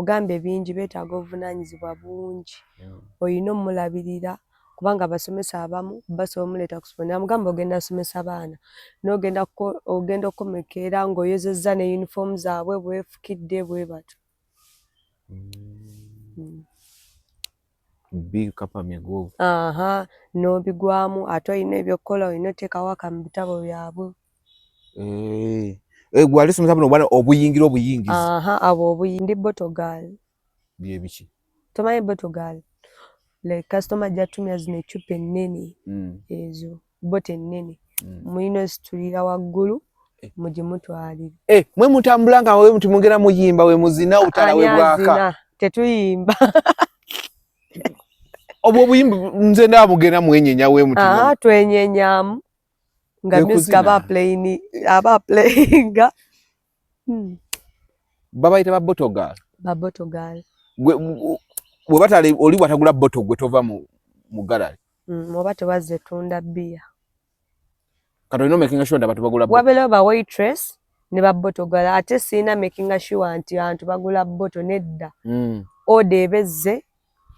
Kugambye bingi, beetaaga obuvunaanyizibwa bungi. Olina omulabirira kubanga abasomesa abamu basobola omuleeta ku ssomero namugamba ogenda somesa baana, n'ogenda ogenda okukomekera ng'oyozezza ne uniform zaabwe bwefukidde bwe batyo. Bikapa migoovu. Aha, n'obigwamu, ate olina ebyokukola, olina oteekawo aka mu bitabo byabwe. Eh, eh, gwe ali somesa buno obwana obuyingira obuyingizi? Aha, abo obuyi. Ndi bottle girl. Byebiki? Tomanyi bottle girl? Like customer ajja tumya zino eccupa ennene, ezo bottle ennene, mulina ozitulira waggulu mugimutwalire. Eh, mwe mutambula nga we muti mugenda muyimba, we muzina obutala we Ani bwaka? Azina? Tetuyimba. Obwo obuyimba nze ndaba mugenda mwenyenya we muti. Aha, twenyenyamu nga Kwe music kuzina. aba playing, aba playinga. Babayita ba bottle girl? Ba bottle girl. Gwe bwe batala oli bwatagula bottle, gwe tova mu gallery? Oba tebazze tunda bbiya. Kati olina making sure nti abantu bagula bottle. Wabeerawo ba waitress ne ba bottle girl, ate siina making sure nti abantu bagula bottle, nedda. Order eba ezze,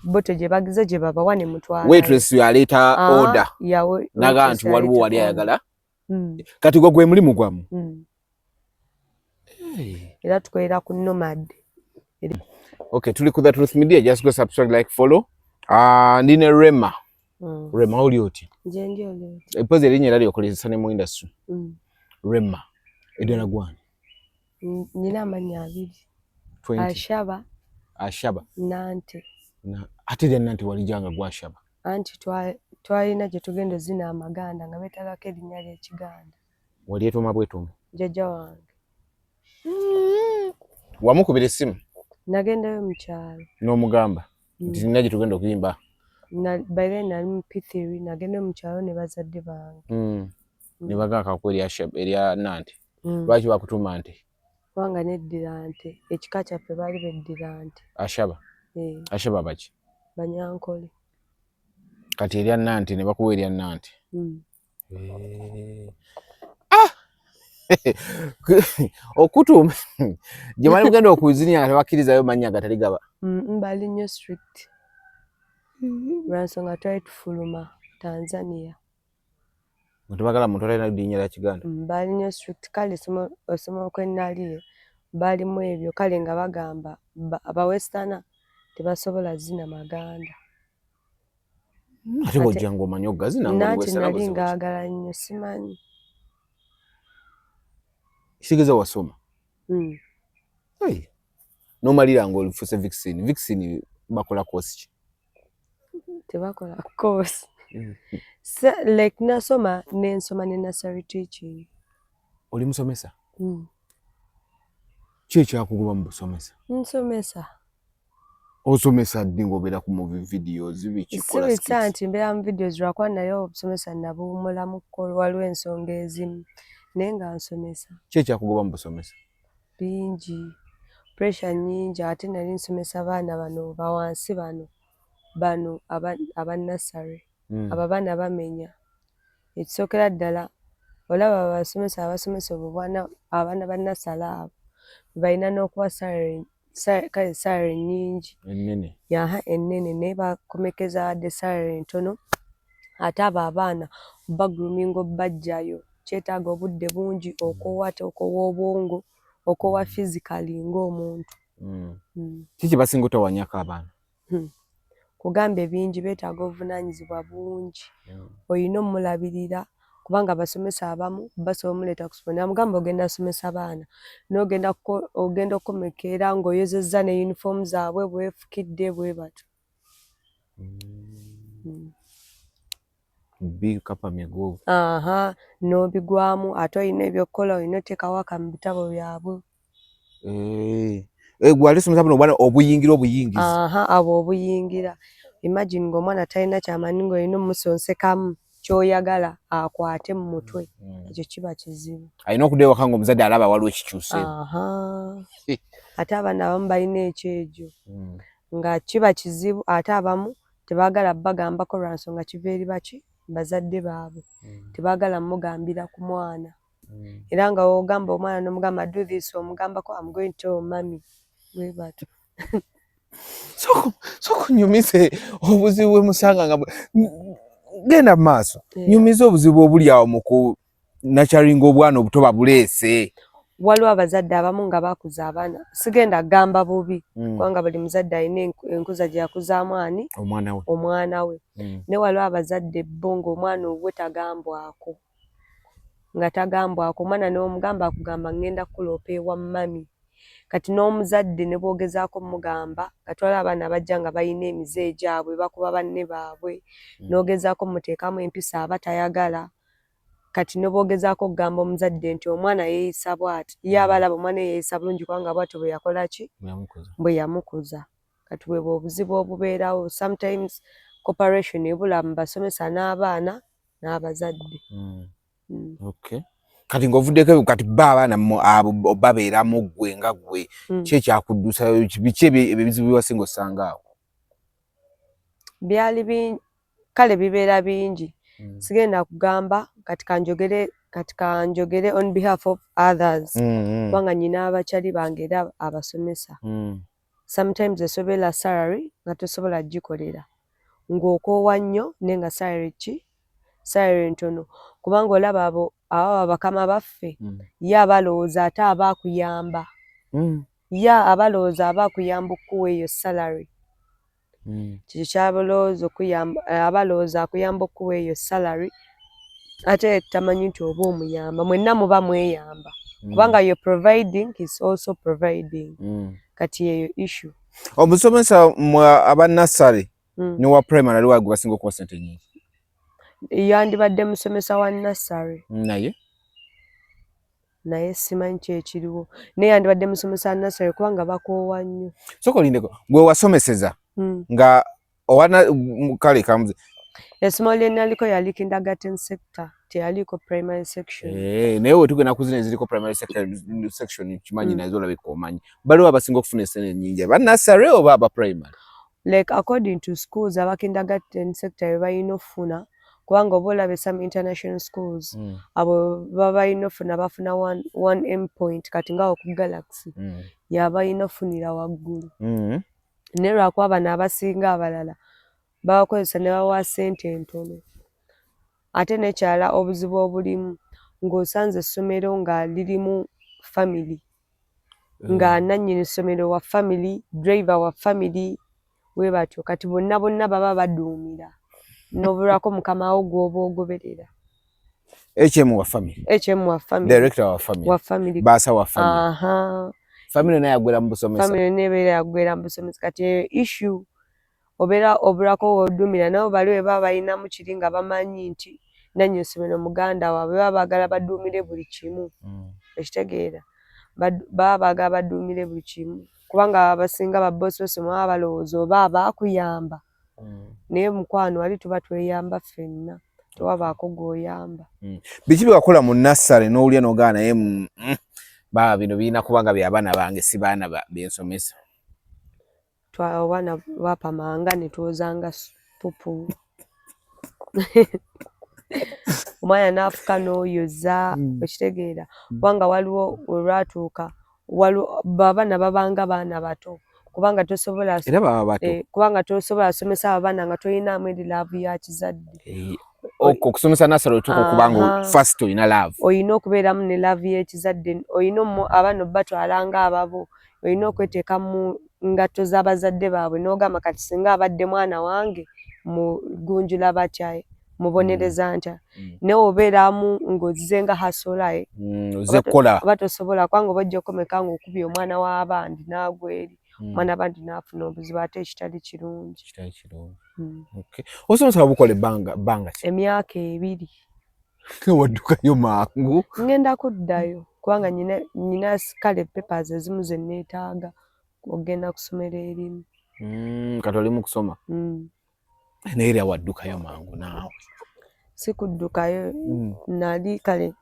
bottle gye bagize gye babawa ne mutwalayo. Waitress aleeta order naga waitress nti waliwo aleeta wali order. ayagala. Kati gwe mulimu gwamu? Mm. Era tukolera ku Nomad. Okay, tuli ku The Truth Media. Just go subscribe, like, follow. Ndi ne Rema. Rema, oli oti? Nje ndi oli oti. Epozi erinnya era lyokozesa ne mu industry? Rema eddala gwani? Nina amannya abiri. 20. Ashaba. Ashaba. Nante. Ate erya Nante walijanga gwashaba? Anti twalina gye tugenda ozina amaganda nga beetagako erinnya ly'ekiganda. Wali etuuma bwetuuma? Jjajja wange. Wamukubira essimu? Nagendayo mu kyalo. N'omugamba nti nina gye tugenda okuyimba? By then nali mu P3, nagendayo mu kyalo ne bazadde bange. Ne bagamba kakuwa erya Nante? Mm. Lwaki bakutuuma nte? Kubanga neddira nte, ekika kyaffe baali beddira nte. Ashaba? Eh. Ashaba baki? Banyankole. Kati erya Nante ne bakuwa erya Nante? Mm. Eh. Ah! Okutuuma gye mwali mugenda okuzinya nga tebakkirizayo mannya gatali gaba? Bali nnyo strict lwa nsonga twali tufuluma Tanzania. Nga tebagala muntu atalina linnya lya Kiganda? Bali nnyo strict. Kale essomero kwe nali baalimu ebyo, kale nga bagamba abawesterner tebasobola zina maganda. Ate bw'ojja ng'omanyi okugazina Nanti ng'oli nali buzibu ki? ngaagala nnyo, simanyi. Kitegeeza wasoma? Mm. Hey. N'omalira ng'olifuse vixen. Vixen bakola course ki? Tebakola course. Like nasoma nensoma ne nursery teaching. Oli musomesa? Mm. Ki ekyakugoba mu busomesa? Nsomesa. Osomesa ddi ng'obeera ku movie videos, biki, kola Sibisa skits? Nti mbeera mu videos lwakuba naye obusomesa nabuwummulamuko, waliwo ensonga ezimu, naye nga nsomesa. Ki ekyakugoba mu busomesa? Bingi, pressure nnyingi, ate nali nsomesa baana bano bawansi bano aba nursery. Abo abaana bamenya. Ekisookera ddala olaba abasomesa abasomesa obwo bwana, abaana ba nursery abo balina n'okuba salary, kale salary nnyingi. Ennene. Yaha, ennene, naye bakomekeza wadde salary ntono, ate abo abaana bagroominga obbajjayo kyetaaga obudde bungi, okoowa, ate okoowa obwongo, okoowa physically ng'omuntu. Kiki basinga otawanyako abaana? Kugambye bingi, beetaaga obuvunaanyizibwa bungi. Olina omulabirira kubanga abasomesa abamu basobola omuleeta ku ssomero namugamba ogenda somesa baana, n'ogenda ogenda okukomekera ng'oyozezza ne uniform zaabwe bwefukidde bwe batyo. Bikapa migoovu. Aha, n'obigwamu, ate olina ebyokukola, olina oteekawo aka mu bitabo byabwe. Eh, eh, gwe ali somesa buno obwana obuyingira obuyingizi? Aha, abo obuyingira. Imagine ng'omwana talina kyamanyi ng'olina omusonsekamu ky'oyagala akwate mu mutwe. Ekyo kiba kizibu. Alina okudda ewaka ng'omuzadde alaba waliwo ekikyuseemu. Aha, ate abaana abamu balina ekyejo nga kiba kizibu, ate abamu tebaagala bagambako lwa nsonga kiva eri baki bazadde baabwe. Tebaagala mugambira ku mwana. Era nga w'ogamba omwana n'omugamba, "Do this," omugambako, "I'm going to tell mummy," bwe batyo. Soko nyumize obuzibu bwe musanga nga genda mu maaso. Nyumize obuzibu obuli awo mu ku nakyaringa obwana obuto babuleese. Waliwo abazadde abamu nga bakuza abaana, sigenda gamba bubi, kubanga buli muzadde alina enkuza gye yakuzaamu ani omwana we. Naye waliwo abazadde bo ng'omwana owuwe tagambwako, nga tagambwako. Omwana n'omugamba akugamba ngenda kukuloopa ewa mummy. Kati n'omuzadde ne bw'ogezaako mugamba, katwala abaana bajja nga balina emize egyabwe, bakuba banne baabwe, n'ogezaako muteekamu empisa aba tayagala. Kati ne bw'ogezaako okugamba omuzadde nti omwana yeeyisa bw'ati, ye aba alaba omwana yeeyisa bulungi kubanga bw'atyo bwe yakola ki, bwe yamukuza. Kati bwe obuzibu obubeerawo. Sometimes cooperation ebula mu basomesa n'abaana n'abazadde. Okay. Kati ng'ovuddeko, kati ba abaana abo babeeramu ggwe nga ggwe, ki ekyakuddusa? Biki ebizibu byewasinga osanga awo? Byali kale bibeera bingi. Sigenda kugamba kati kanjogere on behalf of others, kubanga nyina abakyali bange era abasomesa. Sometimes esobeera salary nga tosobola gikolera, ng'okoowa nnyo, naye nga salary ki, salary ntono, kubanga olaba abo ababa bakama baffe, ye abalowooza ate aba akuyamba, ye abalowooza aba akuyamba okukuwa eyo salary. Kikyo kyabalowooza okuyamba, abalowooza akuyamba okukuwa eyo salary, ate tamanyi nti oba omuyamba, mwenna muba mweyamba, kubanga you're providing, is also providing. Kati eyo issue. Omusomesa aba nursery ne wa primary ali wagwe basinga okuwa sente nyingi? Yandibadde musomesa wa nursery. Naye Naye simanyi kyekiriwo, naye yandibadde musomesa wa nursery kubanga bakoowa nnyo. Sooka olindeko, gwe wasomeseza nga owana kale kamuze. Essomero lye naliko yali kindergarten sector, teyaliko primary section. Eh, naye wetugenda ku zino eziriko primary section kimanyi nazo olabika omanyi baliwo abasinga okufuna esente ennyingi, aba nursery oba aba primary? Like according to schools, aba kindergarten sector be balina okufuna, kubanga oba olaba some international schools, abo baba balina okufuna, bafuna one m point. Kati nga ku Galaxy yabalina okufunira waggulu, naye lwakuba bano abasinga abalala babakozesa ne bawa ssente ntono. Ate n'ekirala, obuzibu obulimu ng'osanze essomero nga lirimu family, nga nannyini ssomero wa family, driver wa family, bwe batyo. Kati bonna bonna baba baduumira, n'obulwako mukama wo gw'oba ogoberera. HM wa family. HM wa family. Director wa family. Wa family. Bursar wa family. Aha. Family naye yagwera mu busomesa. Family nebeera yagwera mu busomesa. Kati eyo issue, obeera obulako w'oduumira. Nabo bali bwe baba balinamu kiri nga bamanyi nti nannyini ssomero muganda waabwe, baba baagala baduumire buli kimu. Ekitegeera baba baagala baduumire buli kimu, kubanga abasinga babosi b'essomero baba balowooza oba abaakuyamba. Naye mukwano, wali tuba tweyamba ffenna, tewabaako gw'oyamba. Biki bye wakola mu nursery n'owulira n'ogaa naye baba bino birina kuba nga byabaana bange, si baana bensomesa? Abaana bapamanga ne twozanga pupu, omwana n'afuka n'oyoza. Okitegeera, kubanga waliwo we lwatuuka, abaana babanga baana bato, kubanga tosobola Era baba bato. Eh, kubanga tosobola somesa abaana nga toyinaamu eri love ya kizadde. Eh, okusomesa nursery otuuka okuba nga first olina love. Olina okubeeramu ne love y'ekizadde, olina abaana obatwala nga ababo, olina okweteeka mu ngatto z'abazadde baabwe n'ogamba kati singa abadde mwana wange mugunjula batya, mubonereza ntya? Naye obeeramu ng'ozze nga hustler. Ozze kukola. Oba tosobola, kubanga oba ojja kukomeka ng'okubye omwana w'abandi n'agwa eri, omwana abandi n'afuna obuzibu, ate ekitali kirungi. Kitali kirungi. Okay. Osomesa wabukola ebbanga bbanga ki? Emyaka 2. Waddukayo mangu. Ngenda kuddayo, kubanga nyina kale papers ezimu ze neetaaga ogenda kusomera erimu. Kati oli mu kusoma? Mm. Naye era waddukayo mangu naawe. Si kuddukayo. Nali kale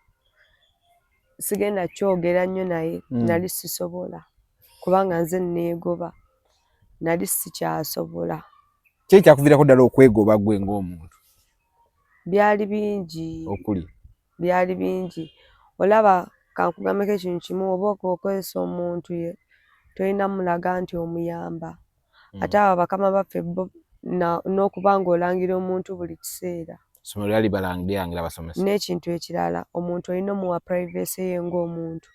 sigenda kyogera nnyo, naye nali sisobola, kubanga nze neegoba, nali sikyasobola. Ki ekyakuviirako ddala okwegoba ggwe ng'omuntu? Byali bingi. Okuli? Byali bingi. Olaba, kankugambeko ekintu kimu, oba okozesa omuntu ye Tolina mulaga nti omuyamba. Ate abo bakama baffe bo n'okuba ng'olangira omuntu buli kiseera. Essomero lyali lirangira abasomesa. N'ekintu ekirala, omuntu olina omuwa privacy ye ng'omuntu.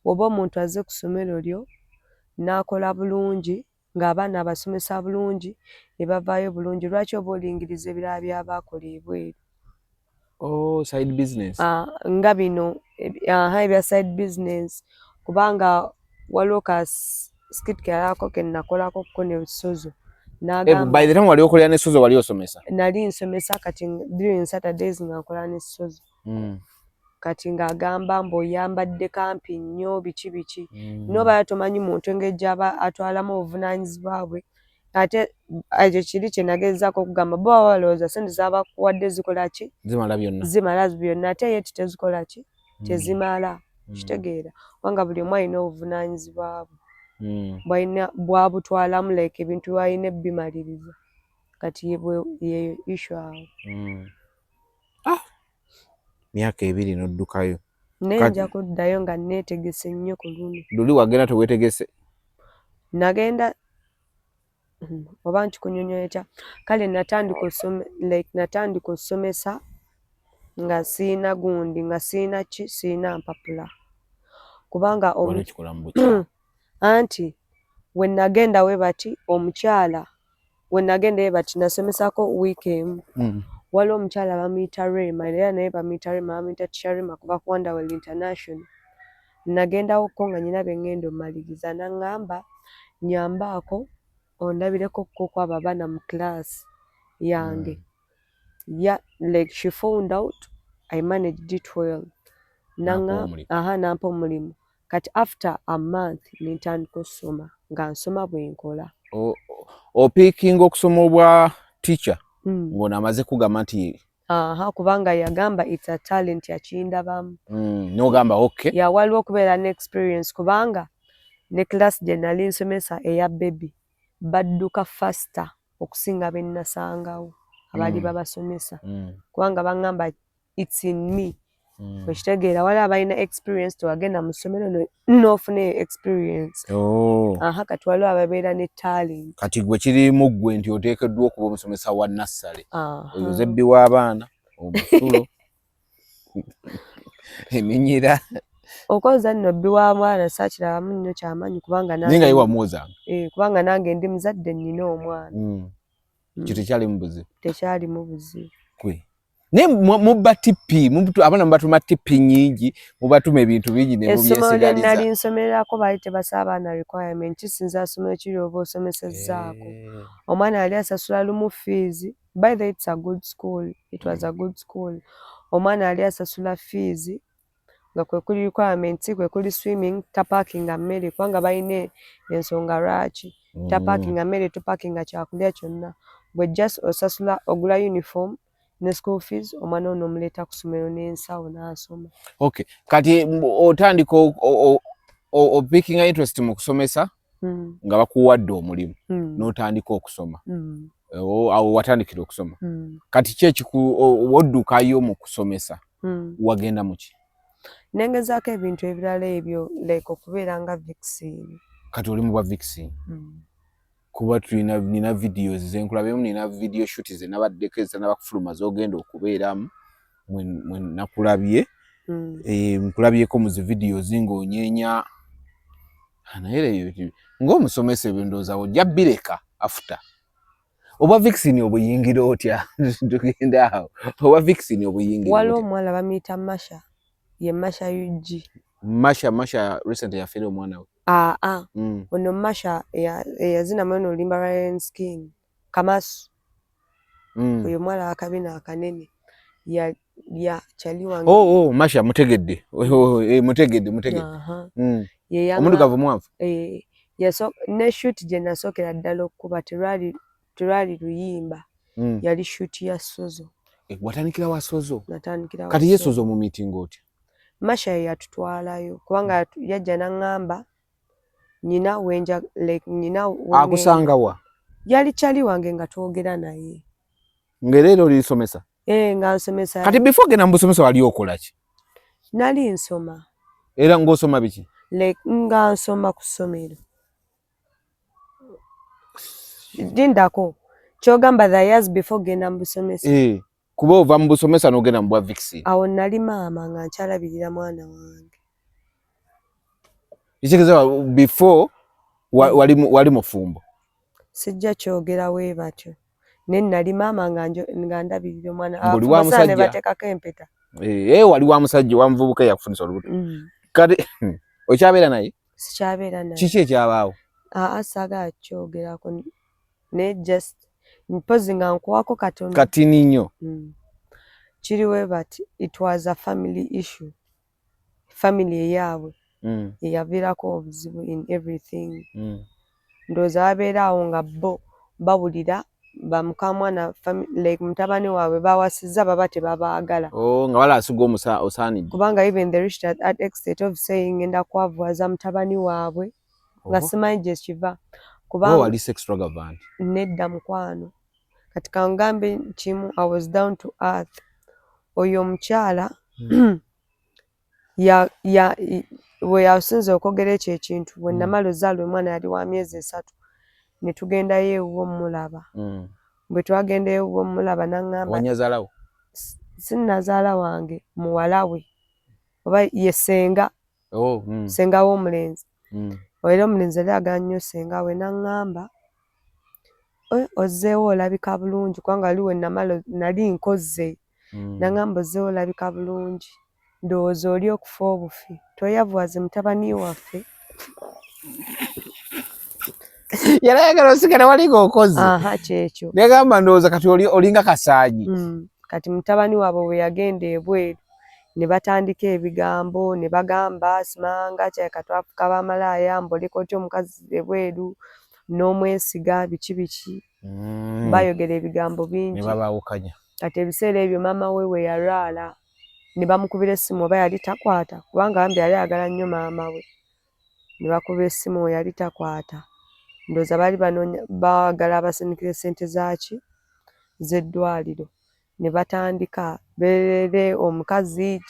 Bw'oba omuntu azze ku ssomero lyo n'akola bulungi, ng'abaana abasomesa bulungi ne bavaayo bulungi, lwaki oba olingiriza ebirala by'aba akola ebweru? Oh, side business. Nga bino aha, ebya side business, kubanga waliwo ka skit kalako ke nakolako ko ne Sozo. N'agamba by the time wali okolera ne Sozo, wali osomesa? Nali nsomesa. Kati during Saturdays nga nkola ne Sozo. Kati ng'agamba mbu oyambadde kampi nnyo, biki biki. N'oba tomanyi muntu engeri gy'aba atwalamu obuvunaanyizibwa bwe. Ate ekyo kiri kye nagezaako okugamba, bo baba balowooza ssente z'abakuwadde zikola ki? Zimala byonna. Zimala byonna, ate ye ti tezikola ki? Tezimala. Kitegeera, kubanga buli omu alina obuvunaanyizibwa bwe bwalina bwabutwalamu, like ebintu bwalina ebimaliriza. Kati yeyo issue awo. Ah! Myaka 2 n'oddukayo. Naye nja kuddayo nga neetegese nnyo ku luno. Luli wagenda teweetegese? Nagenda, oba nkikunyonyola etya? Kale natandika osome, like natandika osomesa nga siina gundi, nga siina ki, siina mpapula, kubanga anti we nagenda we bati omukyala, we nagenda we bati nasomesako wiiki emu. Waliwo omukyala bamuyita Rema, era naye bamuyita Rema, bamuyita Teacher Rema kuva ku Wonderwell International. Nagendawokko nga nyina bye ŋŋenda ommaliriza, n'aŋŋamba nyambaako ondabireko ko kwabo abaana mu class yange. Yeah, like she found out I managed it well. Aha, nampa omulimu. Kati after a month nentandika okusoma, nga nsoma bwe nkola. Opiikinga okusoma obwa teacher ng'ono amaze kugamba nti Aha, kubanga yagamba it's a talent, yakindabamu. N'ogamba okay. Ya, waliwo okubeera ne experience, kubanga ne class gye nali nsomesa eya baby badduka faster okusinga be nasangawo abaali babasomesa, kubanga baŋŋamba it's in me. Okitegeera, waliwo abalina experience, tewagenda mu ssomero n'ofuna eyo experience. Oh. Aha, kati waliwo ababeera ne talent. Kati gwe kirimu ggwe nti oteekeddwa okuba omusomesa wa nassale, oyoza ebbi w'abaana, omusulo, eminyira. Okwoza nno bbi wa mwana saakirabamu nnyo kyamaanyi, kubanga naye nga ye wamwozanga. Eh, kubanga nange ndi muzadde, nnina omwana. Kyo tekyalimu buzibu? Tekyalimu buzibu. Gwe naye mubba TP, abaana mubatuma TP nyingi, mubatuma ebintu bingi ne Essomero lye nali nsomererako baali tebasaba abaana requirement. Kisinza ssomero kiri oba osomesezzaako. Omwana yali asasula lumu fees. By the way, it's a good school, it was a good school. Omwana yali asasula fees nga kwe kuli requirements, kwe kuli swimming, tapakinga mmere, kubanga balina ensonga lwaki tapakinga mmere, topakinga kyakulya kyonna. Gwe just osasula, ogula uniform ne school fees, omwana ono omuleeta ku ssomero n'ensawo n'asoma. Okay, kati otandika opikinga interest mu kusomesa nga bakuwadde omulimu, n'otandika okusoma. Awo watandikira okusoma. Kati ki ekiku oddukayo mu kusomesa? Wagenda muki? Nengezaako ebintu ebirala ebyo, like okubeera nga vixen. Kati oli mu bwa vixen? Kuba tulina, nina videos zenkulabyemu, nina video shoot zenabaddeko ezitanaba kufuluma zogenda okubeeramu, mwe nakulabye. Nkulabyeko mu zi videos ng'onyeenya. Naye eyo ng'omusomesa ebyo ndowooza ojja bireka after. Obwa vixen obuyingira otya? Tugenda awo, obwa vixen obuyingira? Waliwo omuwala bamuyita Masha, ye Masha UG. Masha, Masha recent yafiira omwana we. Aa, ono Masha eyazina mweno oluyimba lwa Alien Skin Kamasu. Oyo omuwala wakabina akanene ya ya kyali wange. Oh, Masha, mutegedde. Oh, mutegedde, mutegedde. Omuddugavu muwanvu. Eh, ne shoot gye nasookera ddala okukuba terwali luyimba, yali shoot ya Sozo. Eh, watandikira wa Sozo? Natandikira. Kati ye Sozo mu meeting otya? Masha ye yatutwalayo, kubanga yajja n'aŋŋamba nyina wenja, like nyina. Akusanga wa? Yali kyali wange nga twogera naye. Ng'era era olisomesa? Eh, nga nsomesa. Kati before genda mu busomesa wali okola ki? Nali nsoma. Era ng'osoma biki? Like nga nsoma ku ssomero. Lindako, kyogamba the years before genda mu busomesa? Eh, kuba ova mu busomesa n'ogenda mu bwa vixen. Awo nali maama nga nkyalabirira mwana wange. Ekitegeeza before wali mufumbo? Sijja kyogera we batyo, naye nali maama nga ndabirira omwana. Ng'oli wa Abafumbo sana ne musajja. bateekako empeta. Eh, wali wa musajja, wa muvubuka eyakufunisa olubuto. Kati okyabeera naye? Sikyabeera naye. Kiki ekyabaawo? Aa, saagala kyogerako, naye just mpozi nga nkuwako katono. Katini nnyo. Kiri we bati, it was a family issue, family eyaabwe eyaviirako obuzibu in everything. Ndowooza babeera awo nga bo bawulira bamukamwana, like mutabani waabwe bawasizza baba tebabaagala. Oh, nga balasiga osaanidde. Kubanga even they reached at extent of saying ngenda kwavuwaza mutabani waabwe, nga simanyi gye kiva. Oba Kubanga wali extravagant? Nedda mukwano, kati kangambe kimu, I was down to earth. Oyo omukyala ya bwe yasinze okwogera ekyo ekintu, bwe namala ozaala omwana yali wa myezi 3, ne tugendayo ewuwe omulaba. Bwe twagendayo ewuwe omulaba, n'aŋŋamba Wanyazaalawo? Si nnazaala wange, muwala we, oba ye ssenga. Oh. Ssenga w'omulenzi. Era omulenzi yali ayagala nnyo ssenga we. N'aŋŋamba, "Eh, ozzeewo olabika bulungi," kubanga wali we namala nali nkozze. N'aŋŋamba, "Ozzeewo olabika bulungi, ndowooza oli okufa obufi, toyavuwaze mutabani waffe." Yali ayagala osigala wali ng'okoze. Aha, kyekyo. Negamba ndowooza kati olinga kasaanyi. Kati mutabani waabwe bwe yagenda ebweru, ne batandika ebigambo ne bagamba simanga kyaleka twafuuka bamalaaya, mboleka otya omukazi ebweru n'omwesiga, biki biki. Bayogera ebigambo Ne bingi. babaawukanya. Kati ebiseera ebyo maama we we yalwala, ne bamukubira essimu, oba yali takwata, kubanga bambi yali ayagala nnyo maama we. Ne bakuba essimu, we yali takwata, ndowooza baali banoonya, baagala abasindikire ssente zaaki z'eddwaliro. Ne batandika beerere omukazi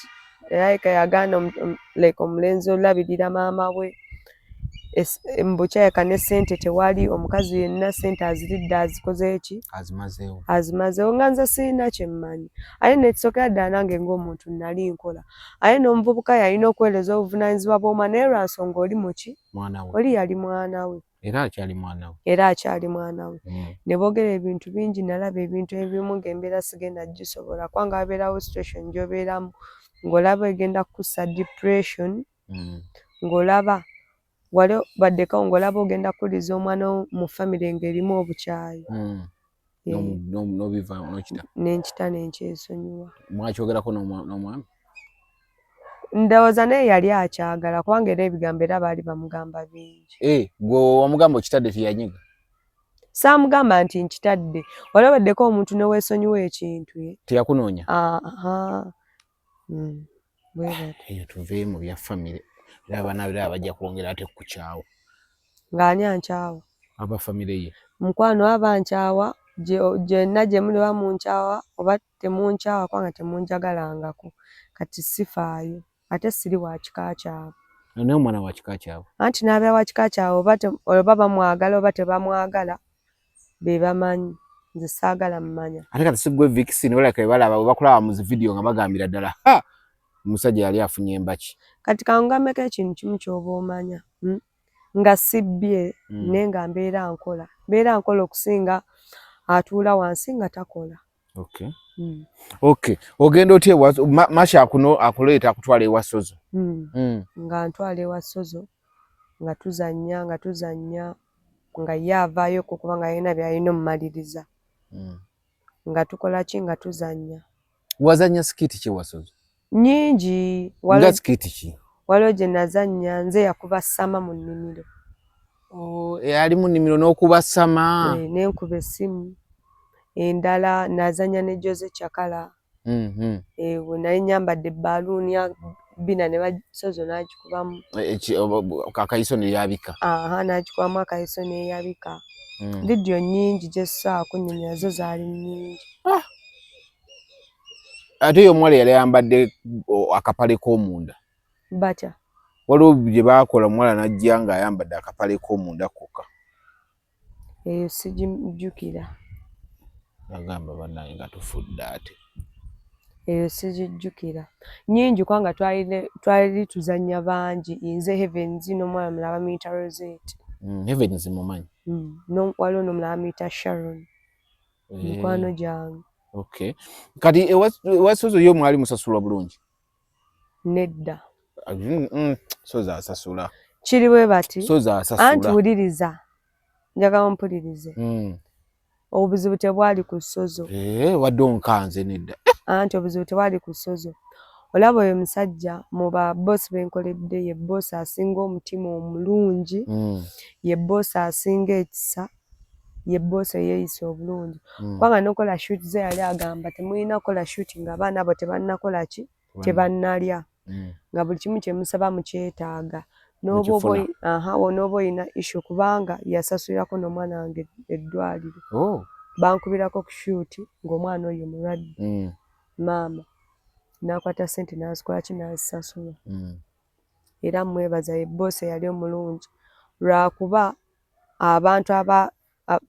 alabika yagaana like omulenzi olabirira maama we. Mbu kyalabika ne ssente tewali, omukazi yenna ssente aziridde, azikoze ki? Azimazeewo. Azimazeewo, nga nze sirina kye mmanyi. Ate nekisookera ddala nange ng'omuntu nali nkola, ate n'omuvubuka yalina okuweereza obuvunaanyizibwa bw'omwana, naye lwa nsonga oli muki? Mwana we. Oli yali mwana we. Era akyali mwana we. Era akyali mwana we. Ne boogera ebintu bingi, nalaba ebintu ebimu ng'embeera sigenda gisobola, kubanga wabeerawo situation gy'obeeramu ng'olaba egenda kukussa depression, ng'olaba wali baddeko, ng'olaba ogenda kukuliza omwana wo mu famire ng'erimu obukyayi. Eh. N'obiva n'okita. Nenkita nenkyesonyiwa. Mwakyogerako n'omwami? Ndowooza naye yali akyagala, kubanga era ebigambo era baali bamugamba bingi. Eh, gwe wamugamba okitadde, teyanyiga? Saamugamba nti nkitadde, wali obaddeko omuntu neweesonyiwa ekintu, eh? Teyakunoonya? Aha. Bwe batyo. Eyo tuve mu bya famire, era abaana era bajja kwongera ate kukukyawa. Ng'ani ankyawa? Aba famire ye. Mukwano, aba nkyawa gyenna gye muli, oba munkyawa oba temunkyawa, kubanga temunjagalangako, kati sifaayo, ate siri wa kika kyabwe. Naye omwana wa kika kyabwe. Anti n'abeera wa kika kyabwe, oba bamwagala oba tebamwagala, be bamanyi, nze saagala mmanya. Ate kati si gwe vixen, balabika bwe balaba, bwe bakulaba mu zi video nga bagambira ddala, ha, omusajja yali afunye embaki. Kati kangambeko ekintu kimu ky'oba omanya, Nga sibbye, naye nga mbeera nkola okusinga atuula wansi nga takola. Okay. Okay, ogenda otya ewa Masha? Akuno akuleeta, akutwala ewa Sozo. Nga ntwala ewa Sozo, nga tuzannya, nga ye avaayoko kubanga yalina by'alina omumaliriza. Nga tukola ki? Nga tuzannya. Wazannya skit ki ewa Sozo? Nnyingi. Nga skit ki? Waliwo gye nazannya nze yakuba sama mu nnimiro. Oh, ali mu nnimiro n'okuba sama. Eh, ne nkuba essimu. Endala nazannya ne Jose Chakala. Eh, bwe nali nyambadde ebbaluuni bina ne Sozo n'agikubamu. Eh, akayiso ne yabika. Aha, n'agikubamu akayiso n'eyabika. Vidiyo nnyingi gye sisobola kunnyonnyola, zo zaali nnyingi. Ate oyo omuwala yali ayambadde akapale k'omunda. Batya? Waliwo gye baakola, omuwala n'ajja ng'ayambadde akapale k'omunda kokka. Eyo sigijjukira. Agamba bannange nga tufudde ate. Eyo sigijjukira. Nnyingi kubanga twali tuzannya bangi, nze Heavens n'omwana omulala bamuyita Rosette. Heavens mumanyi? Waliwo n'omulala bamuyita Sharon. Mikwano gyange. Okay. Kati ewa Sozo yo mwali musasulwa bulungi? Nedda. Sozo asasula. Kiri bwe bati. Sozo asasula. Anti wuliriza. Njagala ompulirize. Obuzibu tebwali ku Sozo. Wadde onkanze nedda. Anti obuzibu tebwali ku Sozo. Olaba oyo musajja mu ba boss benkoledde ye boss asinga omutima omulungi, ye boss asinga ekisa, ye boss eyeeyisa obulungi. Kubanga n'okukola shoot ze yali agamba temulina kukola shoot ng'abaana abo tebannakola ki? Tebannalya. Nga buli kimu kye musaba mukyetaaga. N'oba olina issue kubanga yasasulirako n'omwana wange eddwaliro. Bankubirako ku shoot ng'omwana oyo mulwadde. Maama n'akwata ssente n'azikola ki n'azisasula. Era mmwebaza ye boss eyali omulungi lwakuba abantu aba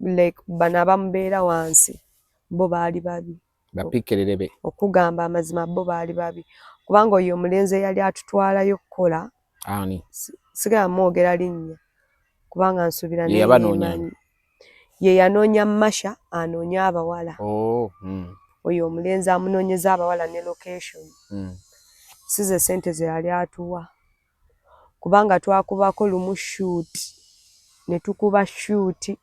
like bano abamubeera wansi bo baali babi. Bapikererebe. Okugamba amazima bo baali babi kubanga oyo omulenzi eyali atutwalayo okukola. Ani? Sigala mwogera linnya kubanga nsuubira naye yeemanyi. Ye yanoonya Masha anoonye abawala. Oyo omulenzi amunoonyeza abawala ne location. Si ze ssente ze yali atuwa kubanga twakubako lumu shoot ne tukuba shoot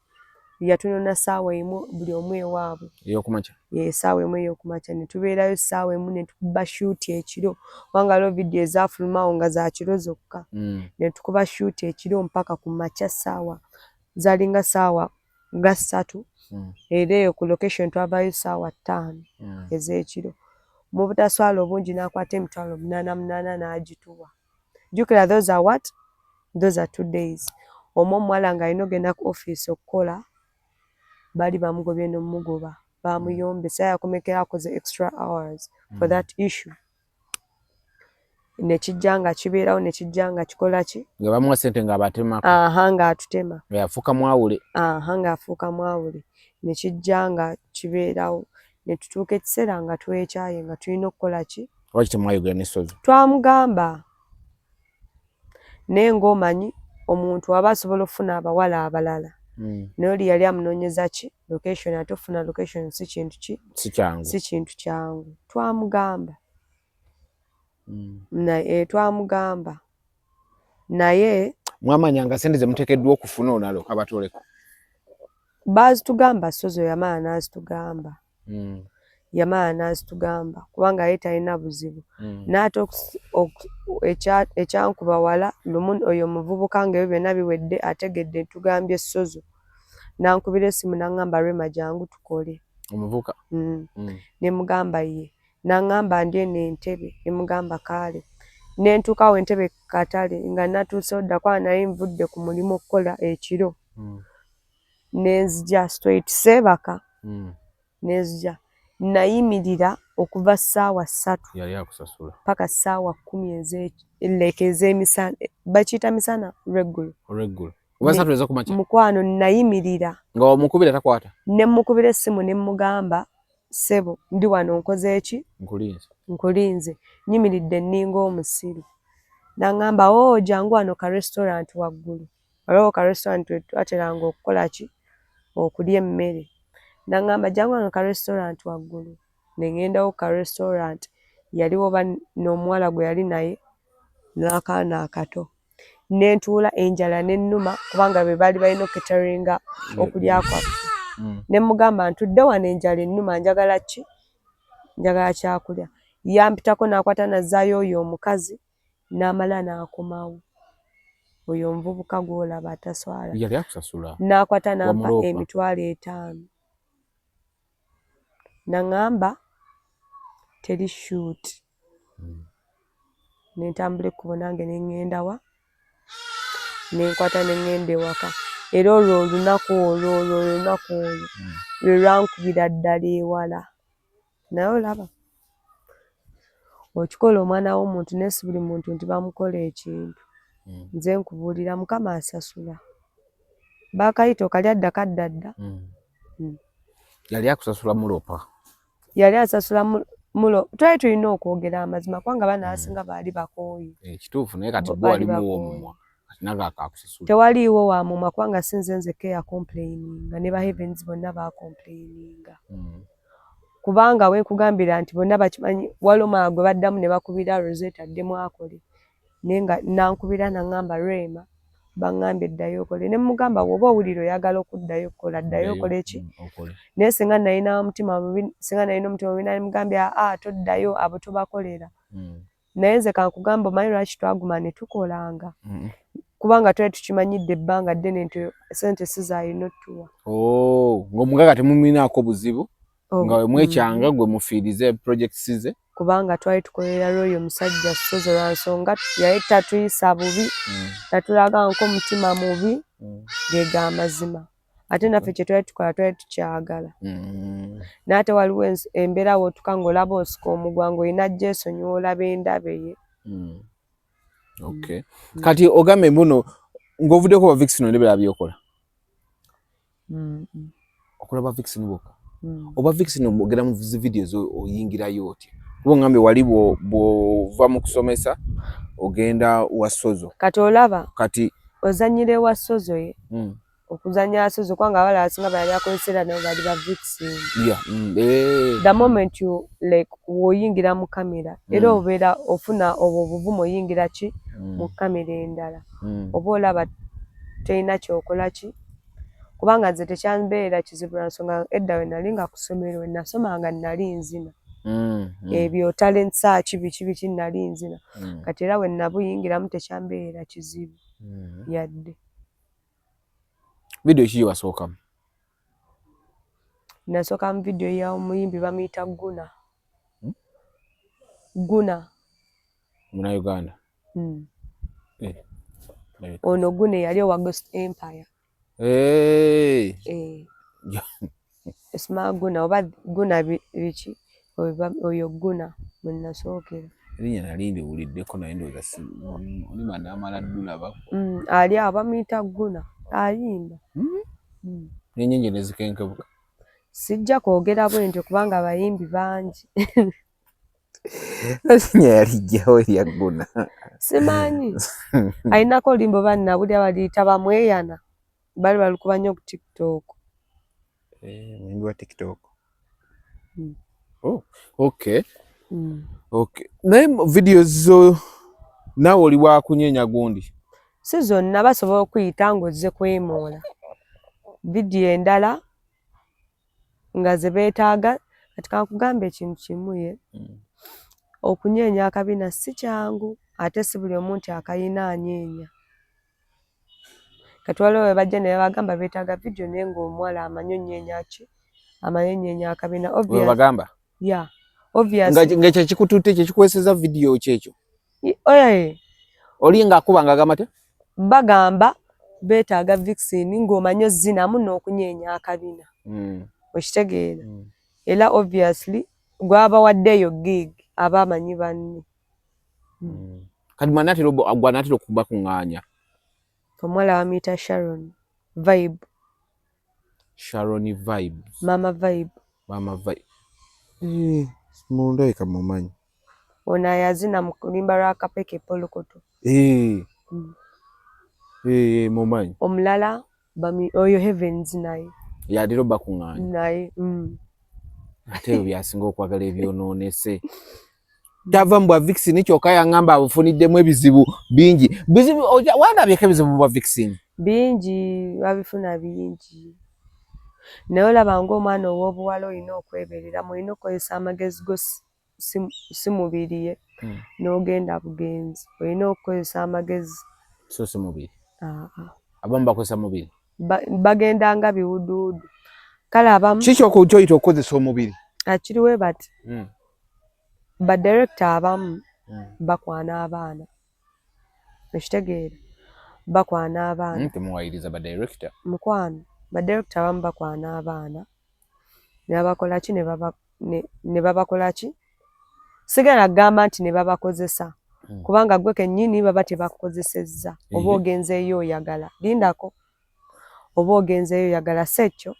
yatunona ssaawa 1 buli omu ewaabwe. Ey'okumakya? Ye ssaawa 1 ey'okumakya ne tubeerayo ssaawa 1 ne tukuba shoot ekiro kubanga waliwo vidiyo ezaafulumawo nga za kiro zokka. Ne tukuba shoot ekiro mpaka ku makya ssaawa zalinga ssaawa nga 3 era eyo ku location twavaayo ssaawa 5 ez'ekiro. Mu butaswala obungi n'akwata emitwalo 808 n'agituwa. Jjukira those are what? Those are 2 days. Omu omuwala ng'alina ogenda ku office okukola bali bamugobye n'omugoba bamuyombesa yakomekera akoze extra hours for that issue. Ne kijja nga kibeerawo ne kijja nga kikola ki? Nga bamuwa ssente ng'abatemako. Aha, ng'atutema. Nga yafuuka mwawule. Aha, ng'afuuka mwawule. Ne kijja nga kibeerawo. Ne tutuuka ekiseera nga twekyaye nga tulina okukola ki? Lwaki temwayogera ne Sozo? Twamugamba. Naye ng'omanyi omuntu aba asobola okufuna abawala abalala. Naye oli yali amunoonyeza ki? Location, ate okufuna location si kintu ki? Si kyangu. Si kintu kyangu. Twamugamba. Naye twamugamba. Naye mwamanya nga ssente ze muteekeddwa okufuna onalo kabatoleko. Baazitugamba Sozo yamala n'azitugamba. Yamala n'azitugamba kubanga ye talina buzibu. N'ate ekyankuba wala lumu oyo omuvubuka ng'ebyo byonna biwedde ategedde tugambye Sozo. N'ankubira essimu n'aŋŋamba Rema jangu tukole. Omuvubuka? Ne mugamba ye. N'aŋŋamba ndi eno Entebbe. Ne mugamba kaale. Ne ntuukawo Entebbe katale nga natuusewo dda kubanga nali nvudde ku mulimu okukola ekiro. Ne nzija straight seebaka. Ne nzija. Nayimirira okuva ssaawa 3. Yali akusasula. Paka ssaawa 10 like ez'emisana. Bakiyita misana olw'eggulo. Olw'eggulo. Oba 3 ez'okumakya? Mukwano nayimirira. Nga omukubira takwata? Ne mmukubira essimu ne mmugamba ssebo ndi wano nkoze ki? Nkulinze. Nkulinze. Nnyimiridde nninga omusiru. N'aŋŋamba oo jangu wano ka restaurant waggulu. Waliwo ka restaurant we twateranga okukola ki? Okulya emmere. N'aŋŋamba jangu wano ka restaurant waggulu. Ne ŋŋendawo ka restaurant. Yaliwo n'omuwala gwe yali naye n'akaana akato. Ne ntuula enjala n'ennuma kubanga be baali balina okukateringa okulya kwaffe. Ne mmugamba ntudde wano enjala ennuma njagala ki? Njagala kyakulya. Yampitako n'akwata n'azzaayo oyo omukazi n'amala n'akomawo. Oyo omuvubuka gw'olaba ataswala. Yali akusasula. N'akwata n'ampa emitwalo 5. N'aŋŋamba teri shoot. Ne ntambula ekkubo nange ne ŋŋenda wa? Ne nkwata ne ŋŋenda ewaka. Era olwo olunaku olwo olwo olunaku olwo lwe lwankubira ddala ewala. Naye olaba okikola omwana w'omuntu naye si buli muntu nti bamukola ekintu. Nze nkubuulira Mukama asasula. Bakayita okalya dda kadda dda. Yali akusasula mulopa? Yali asasula mulo. Twali tulina okwogera amazima kubanga abaana abasinga baali bakooye. Kituufu, naye kati gwe Baali walimu bakooye. omumwa, kati naga akakusasula. Tewaliiwo wa mumwa kubanga si nze nzekka eyacomplaininga, ne ba Heavens bonna bacomplaininga. Kubanga wenkugambira nti bonna bakimanyi, waliwo omwana gwe baddamu ne bakubira Rosette addemu akole, naye nga nankubira naŋŋamba, "Rema, baŋŋambye ddayo okole." Ne mugamba, "Bw'oba owulira oyagala okuddayo okukola, ddayo okole ki." Okole. Naye singa nalina omutima mubi, singa nalina omutima mubi, nalimugambye, "Aa, toddayo, abo tobakolera." Naye nze kankugamba, omanyi lwaki twaguma ne tukolanga? Kubanga twali tukimanyidde ebbanga ddene nti sente si zaalina ottuwa. Oh, ng'omugaga temumwinaako buzibu, nga we mwekyanga gwe mufiirize projects ze. Kubanga twali tukolera lwoyo omusajja Sozo, lwa nsonga yali tatuyisa bubi, tatulaga nko mutima mubi. Ge g'amazima. Ate naffe kye twali tukola twali tukyagala. Naye ate waliwo embeera w'otuuka ng'olaba osika omugwa, ng'olina gyesonyiwa, olaba endaba ye. Okay. Kati ogambe mbuno ng'ovuddeko ba Vixen, ondebera byokola? Okola ba Vixen bokka? Oba Vixen ogenda mu zi videos, oyingirayo otya? Kuba ongambye wali bw'ova mu kusomesa ogenda wa Sozo. Kati olaba Kati ozannyira ewa Sozo ye. Okuzannya Sozo, kubanga abalala abasinga bayali akozesa nabo bali ba Vixen. The moment you like w'oyingira mu kamera, era obeera ofuna obwo obuvumu, oyingira ki mu kamera endala, oba olaba terina kyokola ki. Kubanga nze tekyambeera kizibu lwa nsonga edda we nali nga ku ssomero, we nasomanga, nali nzina. Ebyo talent search, biki biki, nali nzina. Kati era we nabuyingiramu tekyambeera kizibu yadde. Video ki gyewasookamu? Nasooka mu video ya omuyimbi bamuyita Guna. Guna. Munauganda? Mm. Eh. Ono Guna eyali owa Ghost Empire. Hey. Eh. Esma Guna oba Guna biki, oyo Guna mwe nasookera. Erinnya nali ndiwuliddeko, naye ndowooza olima naamala ddulabako. Ali awo bamuyita Guna, ayimba. N'ennyingi nezikenkebuka. Sijja kwogera bwe ntyo kubanga abayimbi bangi. Erinnya yalijjawo erya Guna? Simanyi, alinako oluyimba oba nabulya baliyita Bamweyana, bali balukuba nnyo ku TikTok. Eh, muyimbi wa TikTok? Mm. Oh, okay. Okay, naye videos zo naawe oli wakunyeenya gundi? Si zonna basobola okuyita ng'ozze kwemoola. Vidiyo endala nga ze beetaaga. Kati kankugambe ekintu kimu ye, okunyeenya akabina si kyangu, ate si buli omu nti akayina anyeenya. Kati waliwo we bajja ne babagamba beetaaga vidiyo, naye ng'omuwala amanyi onyeenya ki, amanyi onyeenya akabina. Webagamba? Yeah, obvious. Nga ekyo kikututte, kyekikuweeseza vidiyo kyekyo? Oye. Oli ng'akuba ng'agamba te? Bagamba beetaaga vixen ng'omanyi ozinamu n'okunyeenya akabina. Okitegeera? Era obviously gwabawadde eyo gig aba amanyi banne. Kati mwanatera gwanatera okubakuŋŋaanya? Omuwala bamuyita Sharon Vibe. Sharon Vibes? Mama Vibe. Mama Vibe. Eh, mundabika mumanyi. Ono ayazina mu luyimba lwa Kapeke Polokoto. Eh. Eh, mumanyi. Omulala oyo Heavens naye. Yatera obakuŋŋaanya? Naye. Ate ebyo byasinga okwagala ebyonoonese. Tava mu bwa vixen, kyokka yaŋŋamba abufuniddemu ebizibu bingi. Bizibu wandabyeko ebizibu bwa vixen? Bingi, babifuna bingi, naye olaba ng'omwana ow'obuwala olina okwebereramu, olina okukozesa amagezi go, si mubiri ye. N'ogenda bugenzi, olina okukozesa amagezi. So si mubiri? Abamu bakozesa mubiri. Bagenda nga biwuduwudu, kale abamu. Kiki kyoyita okukozesa omubiri? Akiriwe bati, badirekita abamu bakwana abaana, ekitegeera, bakwana abaana. Temuwayiriza badirekita. Mukwano, badirekita abamu bakwana abaana ne babakola ki, ne babakola ki, sigala kugamba nti ne babakozesa, kubanga gwe kennyini baba tebakukozesezza, oba ogenzeeyo oyagala lindako. Oba ogenzeeyo oyagala, si ekyo?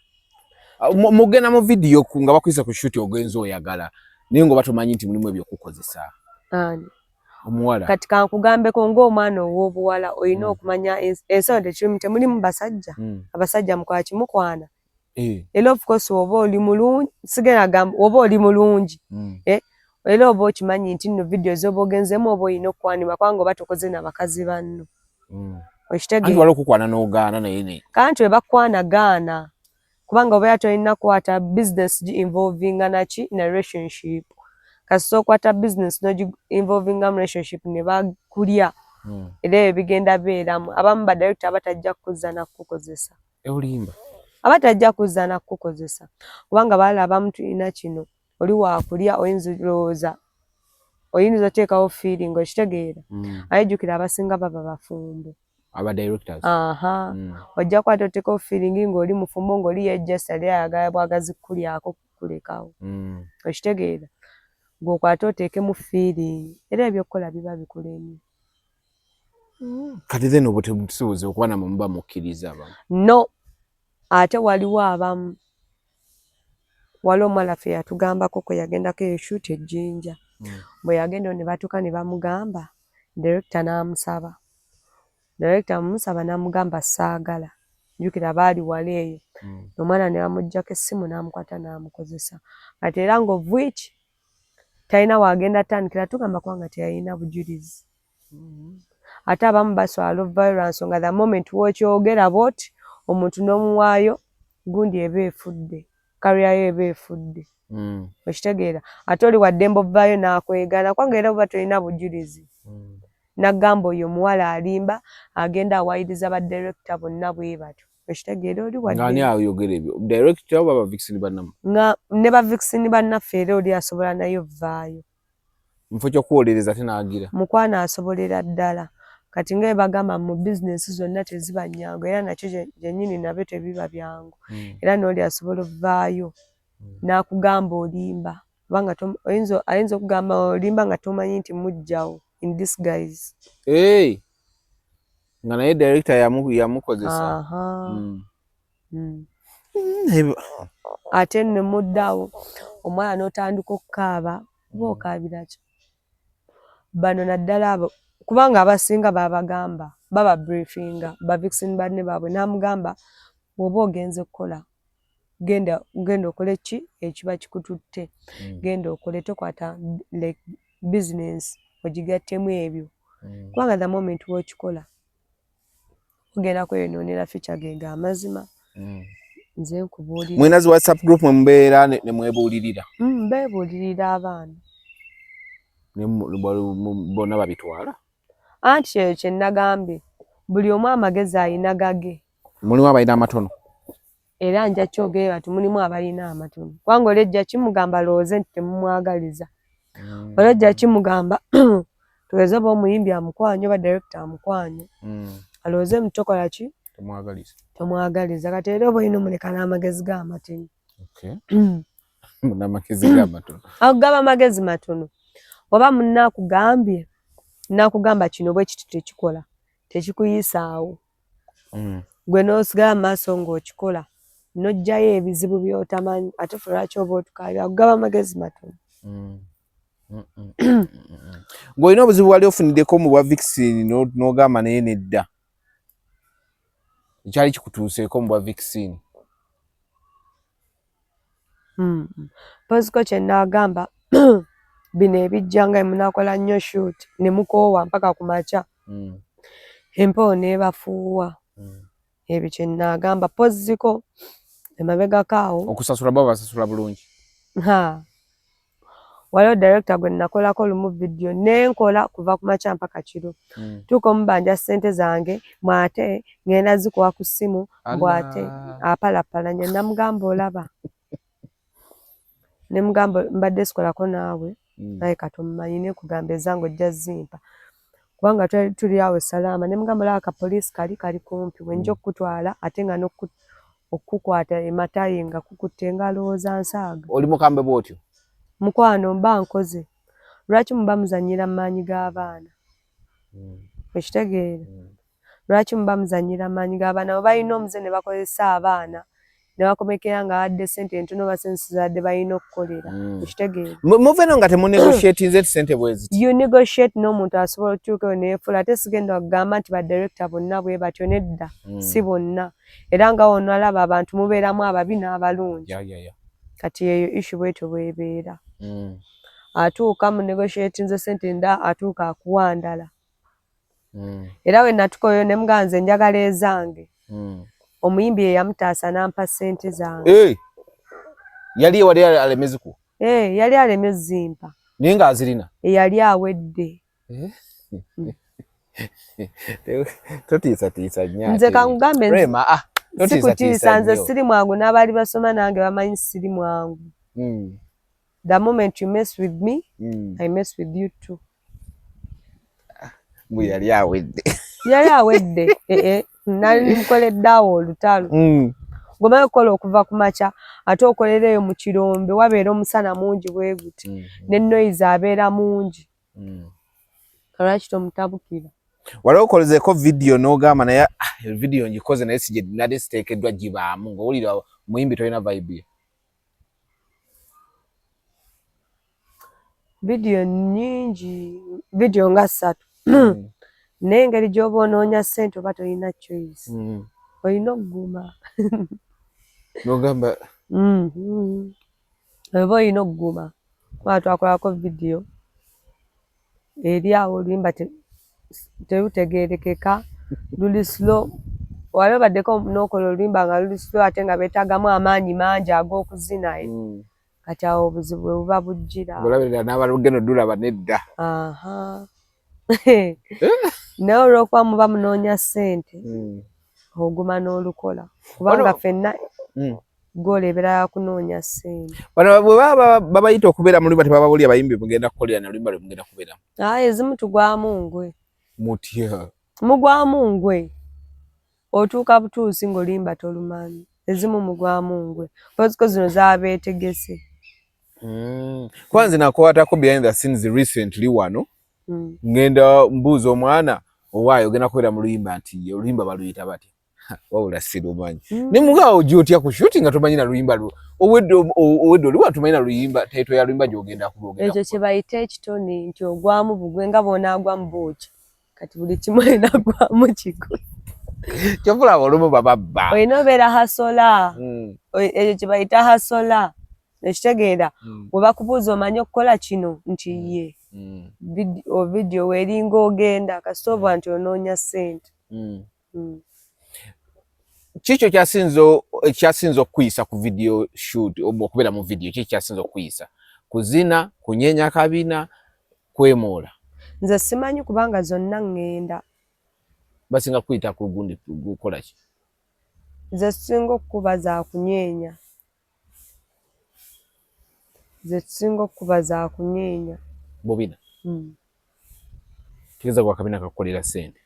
Ah, mugenda mu vidiyo nga bakuyisa ku shoot, ogenze oyagala, naye nga oba tomanyi nti mulimu ebyokukozesa. Ani? Omuwala. Kati kankugambeko, ng'omwana ow'obuwala olina okumanya ensi eno tekirimu, temulimu basajja. Abasajja mukola kimukwana. Era of course oba oli mulungi, sigenda gamba oba oli mulungi, eh, era oba okimanyi nti nno vidiyo z'oba ogenzemu oba olina okukwanibwa, kubanga oba tokoze na bakazi banno. Anti Okitegeera? Waliwo okukwana n'ogaana, naye ne Kanti we bakwana gaana, kubanga obeera tolina kukwata business gi involvinga naki na relationship. Kasita okwata business nogi involvinga mu relationship ne bakulya, era ebyo bigenda beeramu. Abamu ba director abatajja kukuzza na kukukozesa. Olimba. Abatajja kuzza na kukukozesa, kubanga balala abamu tulina kino, oli wakulya, oyinza olowooza oyinza oteekawo feeling, okitegeera? Aye jjukira abasinga baba bafumbo. Aba directors? Aha. Ojja kwata oteekawo feeling ng'oli mufumbo, ng'oli yejjasa ali ayagala bwagazi kukulyako kukulekawo. Okitegeera? Gweokwate oteekemu feeling, era ebyokukola biba bikulemye. Kati then obwo tebusoboze okuba namwe muba mukkiriza abamu? No, ate waliwo abamu, waliwo omuwala ffe yatugambako kwe yagendako eyo shoot ejjinja. Bwe yagenda ne batuuka ne bamugamba, director n'amusaba, director amusaba n'amugamba saagala. Jjukira baali wala eyo. Omwana ne bamuggyako essimu n'amukwata n'amukozesa. Kati era nga of which talina wagenda tandikira tugamba, kubanga teyalina bujulizi. Ate abamu baswala ovaayo lwa nsonga the moment w'okyogera bw'oti omuntu n'omuwaayo gundi, eba efudde career yo, eba efudde. Okitegeera? Ate oli waddembe ovaayo n'akwegaana, kubanga era oba tolina bujulizi. N'agamba oyo omuwala alimba, agenda awayiriza ba director bonna bwe batyo. Okitegeera? Oli Ng'ani ayogera ebyo, director oba ba vixen bannammwe? Nga ne ba vixen bannaffe, era oli asobola naye ovaayo. Mufo ky'okuwolereza ate n'agira. Mukwano, asobolera ddala. Kati nga bwe bagamba mu bizinesi zonna teziba nnyangu, era nakyo kyennyini nabyo tebiba byangu. Era n'oli asobola ovaayo n'akugamba olimba, kubanga ayinza okugamba olimba nga tomanyi nti mujjawo in disguise. Hey! Nga naye director yamukozesa. Aha. Ate nno muddawo omwana n'otandika okukaaba, oba okaabira ki? Bano naddala abo, kubanga abasinga babagamba, baba briefinga ba vixen banne baabwe, n'amugamba bw'oba ogenze kukola, genda, genda okole ki ekiba kikututte. Genda okole, tokwata like business ogigattemu ebyo, kubanga the moment w'okikola ogenda kweyonoonera future. Gega amazima. Nze nkubuulira. Mwina zi WhatsApp group mwe mubeera ne mwebuulirira? Beebuulirira abaana. Ne bonna babitwala? Anti ekyo kye nagambye, buli omu amagezi ayina gage. Mulimu abalina amatono. Era nja kyogere bati mulimu abalina amatono, kubanga oli ejja kimugamba lowooze nti temumwagaliza. Oli ejja kimugamba, tugeze oba omuyimbi amukwanye oba director amukwanye, alowooze mutokola ki? Temwagaliza. Tomwagaliza. Kati era oba olina omuleka n'amagezi ge amatono. Okay. N'amagezi ge amatono. Akugaba amagezi matono, oba munna akugambye nakugamba kino bwe kiti tekikola, tekikuyisaawo. Gwe n'osigala mu maaso ng'okikola, n'oggyayo ebizibu by'otamanyi, ate ffe lwaki oba otukaabira? Akugaba amagezi matono. Ng'olina obuzibu wali ofuniddeko mu bwa vixen n'ogamba naye nedda, ekyali kikutuuseeko mu bwa vixen? Mpoziko kye naagamba, bino ebijja nga munaakola nnyo shoot ne mukoowa mpaka ku makya, empewo n'ebafuuwa. Ebyo kye naagamba mpoziko emabegako awo. Okusasula bo basasula bulungi? Ha, waliwo director gwe nakolako lumu vidiyo, nenkola kuva ku makya mpaka kiro. Tuuka omubanja ssente zange, mwate ngenda zikuwa ku ssimu, mbwate apalapalanya. Namugamba olaba, nemugamba mbadde sikolako naawe, naye katomumanyi, nekugamba ezange ojja zimpa, kubanga twali tuli awo Salaama. Nemugamba olaba ka poliisi kali kali kumpi, wenja okukutwala, ate nga okukukwata ematayi nga kukutte, nga alowooza nsaaga. Oli mukambwe bw'otyo? Mukwano, mba nkoze. Lwaki muba muzannyira mu maanyi g'abaana? Okitegeera? Lwaki muba muzannyira maanyi g'abaana? Bwe balina omuze ne bakozesa abaana ne bakomekera nga adde sente entono oba sente zadde balina okukolera. Okitegeera? Muve no nga temunegotiatinze nti sente bweziti. You negotiate n'omuntu asobola okutuukayo neyefuula. Ate sigenda kugamba nti ba director bonna bwe batyo, nedda, si bonna. Era nga wonalaba abantu mubeeramu ababi n'abalungi. Kati eyo issue bwetyo bwebeera. Atuuka mu negotiatinze sente nda, atuuka akuwa ndala. Era we natukoyo ne mugamba nze njagala ezange. Omuyimbi ye yamutaasa n'ampa ssente zange. Hey! Yali wali alemeziku? Hey, yali alemye zimpa. Naye ng'azirina? Eyali awedde. Totiisatiisa nnyo. Nze kankugambe Rema, ah, sikutiisa, nze siri mwangu, n'abaali basoma nange bamanyi siri mwangu. The moment you mess with me, I mess with you too. Mbu yali awedde. Yali awedde. Eh, nali mukoledde awo olutalo. Gomayo okukola okuva ku makya, ate okolera eyo mu kirombe, wabeera omusana mungi bwe guti, ne noise abeera mungi. Lwaki tomutabukira? Wali okozeeko vidiyo n'ogamba naye, ah, vidiyo ngikoze naye si gye nali siteekeddwa gibaamu, ng'owulira omuyimbi tolina vibe ye? Vidiyo nnyingi, vidiyo nga 3. Naye engeri gy'oba onoonya ssente oba tolina choice. Olina okuguma. N'ogamba Oba olina okuguma. Kuba twakolako vidiyo eri awo oluyimba terutegeerekeka, luli slow. Wali obaddeko n'okola oluyimba nga luli slow ate nga beetaagamu amaanyi mangi ag'okuzina. Kati awo obuzibu bwe buba bujjira. Olabirira n'abalugendo dulaba nedda. Aha. Naye olw'okuba muba munoonya ssente, oguma n'olukola. Kubanga ffenna goal ebeera ya kunoonya ssente. Bano bwe baba babayita okubeera mu luyimba tebababulira bayimbi mugenda kukolera na luyimba lwe mugenda kubeeramu? Ah, ezimu tugwamu ngwe. Mutya? Mugwamu ngwe. Otuuka butuusi ng'oluyimba tolumanyi. Ezimu mugwamu ngwe. Mpoziko zino zaabeetegese. Kuba nze nakwatako behind the scenes recently wano. Ngenda mbuuza omwana owaayo ogenda kubeera mu luyimba nti oluyimba baluyita batya? Wabula sirumanyi. Ne mugaawo ojja otya ku shoot nga tomanyi na luyimba lwo? Owedde owedde oli wa tomanyi na luyimba, title ya luyimba gy'ogenda kuba ogenda Ekyo kye bayita ekitone nti ogwamu bugwe nga bw'onaagwa mu bwokya. Kati buli kimu olina gwamu kigwe. Kyova olaba olumu bababba. Olina obeera hustler. Ekyo kye bayita hustler. Ekitegeera bwe bakubuuza omanyi okukola kino nti ye. Vidiyo weeringa ogenda kasita oba nti onoonya ssente. Kiki ekyasinze okukuyisa ku video shoot oba okubeera mu video? Kiki kyasinze okukuyisa? Kuzina, kunyeenya kabina, kwemoola? Nze simanyi kubanga zonna ŋŋenda. Basinga kuyita ku gundi gukola ki? Nze singa okukuba za kunyeenya. Nze singa okukuba za kunyeenya. Bobina? Tegeeza gwa kabina kakukolera ssente.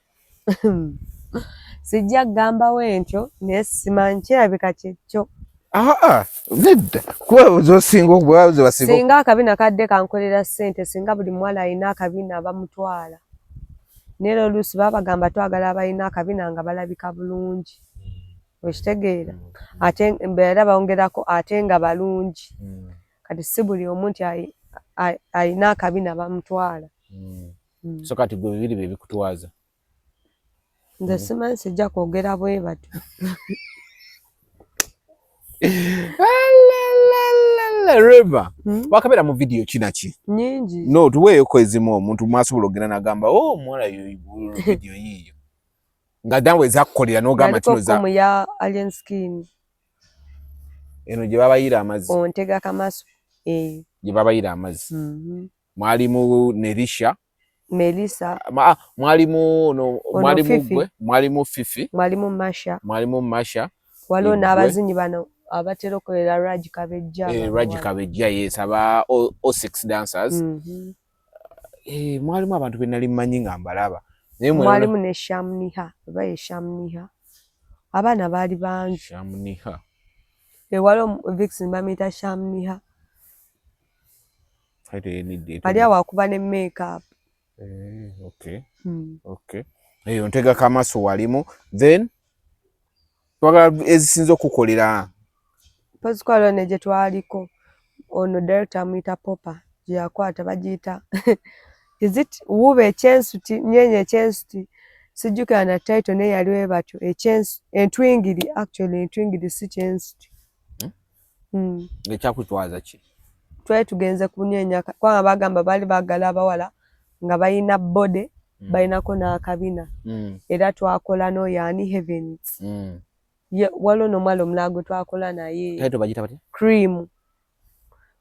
Sijja kugambawo entyo naye simanyi, kirabika kyekyo. Aa, nedda, kuba zosinga okuba ze basinga. Singa akabina kadde kankolera ssente, singa buli muwala alina akabina bamutwala. Naye era oluusi baba bagamba twagala abalina akabina nga balabika bulungi. Okitegeera? Ate era bongerako ate nga balungi. Kati si buli omu nti alina akabina bamutwala. So kati gwe bibiri bye bikutwaza? Nze simanyi, sijja kwogera bwe batyo. Rema, wakabeera mu vidiyo ki naki? Nnyingi. No, tuweeyoko ezimu omuntu mwasobola okugenda n'agamba, oh, omuwala vidiyo yiiyo. Nga nawe ezakukolera n'ogamba kino za. Naliko ya Alien Skin. Eno gye babayira amazzi. Ontega kamaso. Eh. Gye babayira amazzi. Mwalimu Nerisha. Melissa. Mwalimu no, mwalimu gwe, mwalimu Fifi. Mwalimu Masha. Mwalimu Masha. Waliwo n'abazinyi bano abatera okukolera Raj Kabejja. Eh, Raj Kabejja, yes, aba O6 dancers. Eh, mwalimu abantu be nali mmanyi nga mbalaba. Naye mwalimu ne Shamniha, oba ye Shamniha. Abaana baali bangi. Shamniha. Eh, waliwo Vixen bamuyita Shamniha. Ali awo akuba ne makeup. Eh, okay. Okay. Eyo ntegako amaaso walimu, then twagala ezisinza okukolera. Mpozi kwaliwo ne gye twaliko, ono director amuyita Popa, gye yakwata bagiyita is it wuuba ekyensuti, nyeenya ekyensuti, sijjukira na title, naye yali we batyo entwingiri, actually entwingiri si kyensuti. Ekyakutwaza ki? Twali tugenze kunyeenya kubanga bagamba baali baagala abawala nga balina body, balinako n'akabina. Era twakola n'oyo ani, Heavens. Waliwo n'omuwala omulala gwe twakola naye. Title bagiyita batya? Cream.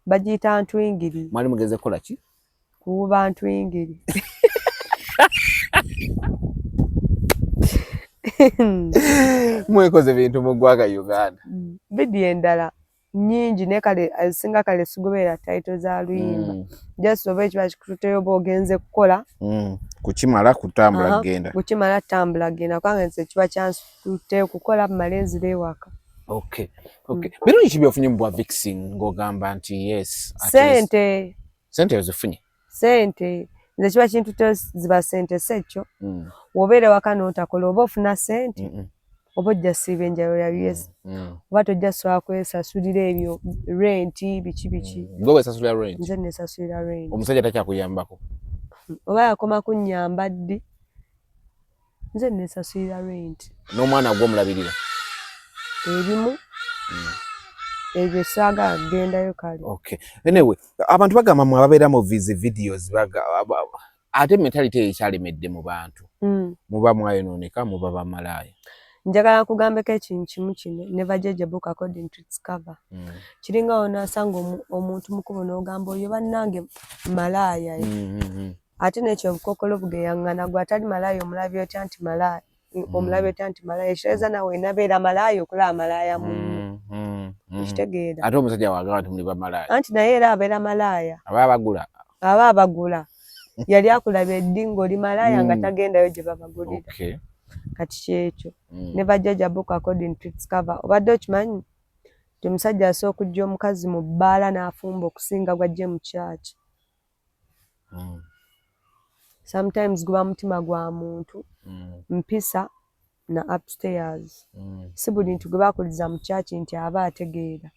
Bagiyita ntwingiri. Mwali mugenze kukola ki? Kuwuba ntwingiri. Mwekoze bintu mu ggwanga Uganda. Vidiyo endala nyingi, naye kale ezisinga kale sigoberera title za luyimba. Just oba ekiba kikututeyo oba ogenze kukola. Kukimala kutambula kugenda. Kukimala kutambula kugenda, kubanga nze kiba kyantuteyo kukola mmale nzire ewaka. Okay. Birungi ki by'ofunye mu bwa vixen ng'ogamba nti yes? Sente. Sente ozifunye? Sente. Nze kiba kintuteyo ziba sente, si ekyo? Bw'obeera ewaka n'otakola oba ofuna sente? Oba ojja siiba enjalo ya US? Oba tojja sobola kwesasulira ebyo, renti, biki biki. Gwe weesasulira rent? Nze neesasulira rent. Omusajja takyakuyambako? Oba yakoma kunnyamba ddi? Nze neesasulira rent. N'omwana gwe omulabirira? Ebimu. Ebyo saagala kugendayo kale. Okay. Anyway, abantu bagamba mwe ababeera mu vizi videos ate mentality eyo ekyalemedde mu bantu. Muba mwayonooneka, muba bamalaaya. Njagala nkugambeko ekintu kimu kino, never judge a book according to its cover. Kiringa w'onaasanga omuntu mu kkubo n'ogamba oyo bannange malaaya. Ate n'ekyo obukookolo bugeyaŋŋana, gwe atali malaaya omulabye otya nti malaaya? Omulabye otya nti malaaya? Ekitegeeza naawe olina beera malaaya okulaba malaaya munno. Okitegeera? Ate omusajja w'agamba nti muli bamalaaya. Anti naye era abeera malaaya. Aba abagula. Aba abagula. Yali akulabye ddi ng'oli malaaya nga tagendayo gye babagulira? Kati kyekyo. Never judge a book according to its cover. Obadde okimanyi nti omusajja asobola okuggya omukazi mu bbaala n'afumba okusinga gw'aggye mu church? Sometimes guba mutima gwa muntu, mpisa na upstairs. Si buli nti gwe bakuliza mu church nti aba ategeera.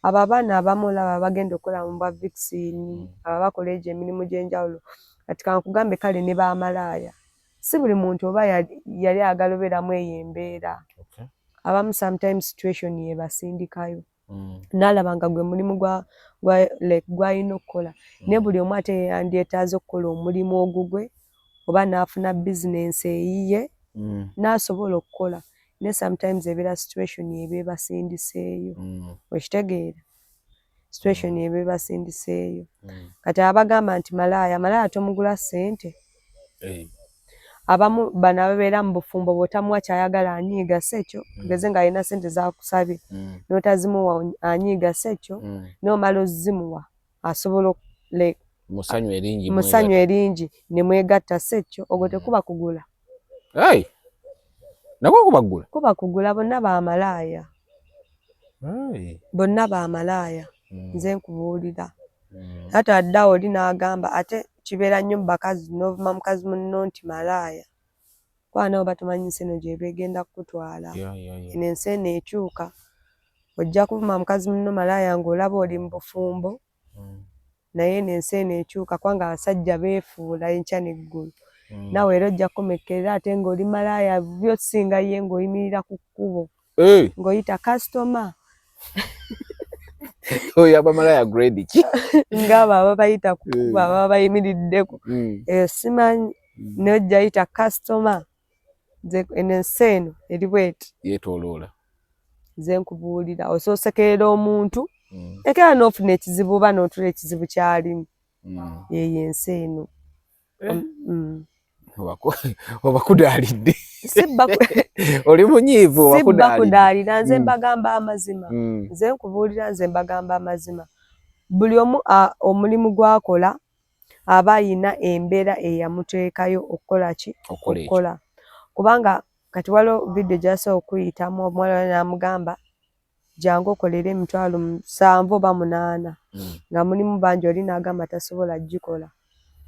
Abo abaana abamu olaba bagenda okukola mu bwa vixen, abo abakola egyo emirimu gy'enjawulo. Kati kankugambe kale ne bamalaaya. Si buli muntu oba yali ayagala obeeramu eyo embeera. Abamu sometimes situation y'ebasindikayo. N'alaba nga gwe mulimu gwa like gw'alina okukola. Naye buli omu ate yandyetaaze okukola omulimu ogugwe oba n'afuna bizinensi eyiye n'asobola okukola. Naye sometimes ebeera situation eba ebasindiseeyo. Okitegeera? Situation eba ebasindiseeyo. Kati abagamba nti malaaya, malaaya tomugula ssente. Abamu bano ababeera mu bufumbo bw'otamuwa ky'ayagala anyiiga, si ekyo? Tugeze ng'alina ssente z'akusabye n'otazimuwa anyiiga, si ekyo? N'omala ozimuwa asobola like Mu ssanyu eringi. Mu ssanyu eringi ne mwegatta, si ekyo? Ogwo tekuba kugula? Hey! Nakwo kuba kugula? Kuba kugula, bonna bamalaaya. Bonna bamalaaya. Nze nkubuulira. Ate addawo oli n'agamba ate kibeera nnyo mu bakazi n'ovuma mukazi munno nti malaaya. Kuba naawe oba tomanyi nsi eno gy'eba egenda kukutwala. Eno ensi eno ekyuka. Ojja kuvuma mukazi munno malaaya ng'olaba oli mu bufumbo, naye eno ensi eno ekyuka kubanga abasajja beefuula enkya n'eggulo. Naawe era ojja kukomekkerera ate ng'oli malaaya bubi okusinga ye ng'oyimirira ku kkubo. Ng'oyita kasitoma. Oyo aba malaaya grade ki? Ng'abo ababayita ku kkubo ababa bayimiriddeko. Eyo simanyi, naye ojja yita kasitoma. Nze eno ensi eno eri bw'eti. Yeetooloola. Nze nkubuulira, osoosekerera omuntu, ekera n'ofuna ekizibu oba n'otula ekizibu ky'alimu. Yeeyo ensi eno. Obakudaalidde. Oli munyiivu. Si bakudaalira, nze mbagamba amazima. Nze nkubuulira, nze mbagamba amazima. Buli omu omulimu gw'akola aba ayina embeera eyamuteekayo okukola ki? Okukola. Kubanga kati waliwo vidiyo gy'asobola okuyitamu omuwala n'amugamba jangu okolere 700,000 oba 800 nga mulimu bangi, oli n'agamba tasobola gikola.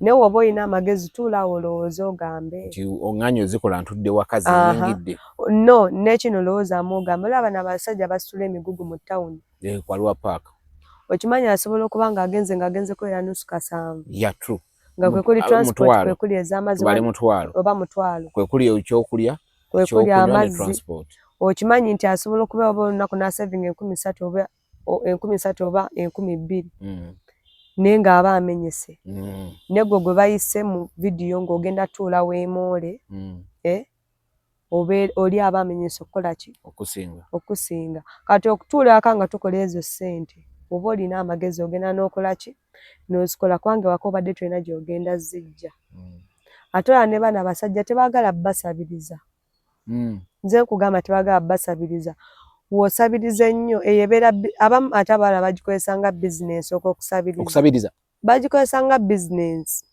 Naye woba olina amagezi, tuulaawo olowooze ogambe nti oŋŋaanyi ozikola ntudde waka, ziyingidde. No, nekino lowoozaamu ogambe, olaba nabasajja basitula emigugu mu tawuni. Eh, kwaliwa paaka. Okimanyi asobola okuba ng'agenze kubeera nusu kasanvu. Yeah, true. Nga kwekuli transport, kwekuli ez'amazzi. Tubale 500. Oba 500. Kwekuli ekyokulya. Kwekuli amazzi. Okimanyi nti asobola okuba oba olunaku n'asavinga 3000 oba 3000 oba 2000, naye ng'aba amenyese. Negwe gwe bayise mu vidiyo ng'ogenda tuula weemoole, eh? Oba oli aba amenyese okukola ki? Okusinga. Okusinga. Kati okutuula nga tukola ezo ssente, oba olina amagezi ogenda n'okola ki? N'ozikola, kubanga ewaka obadde tolina gy'ogenda zijja. Ate olaba ne bano abasajja tebaagala basabiriza. Nze nkugamba tebaagala basabiriza. W'osabiriza ennyo eyo ebeera abamu ate abalala bagikozesa nga bizinensi okw'okusabiriza. Okusabiriza. Bagikozesa nga bizinensi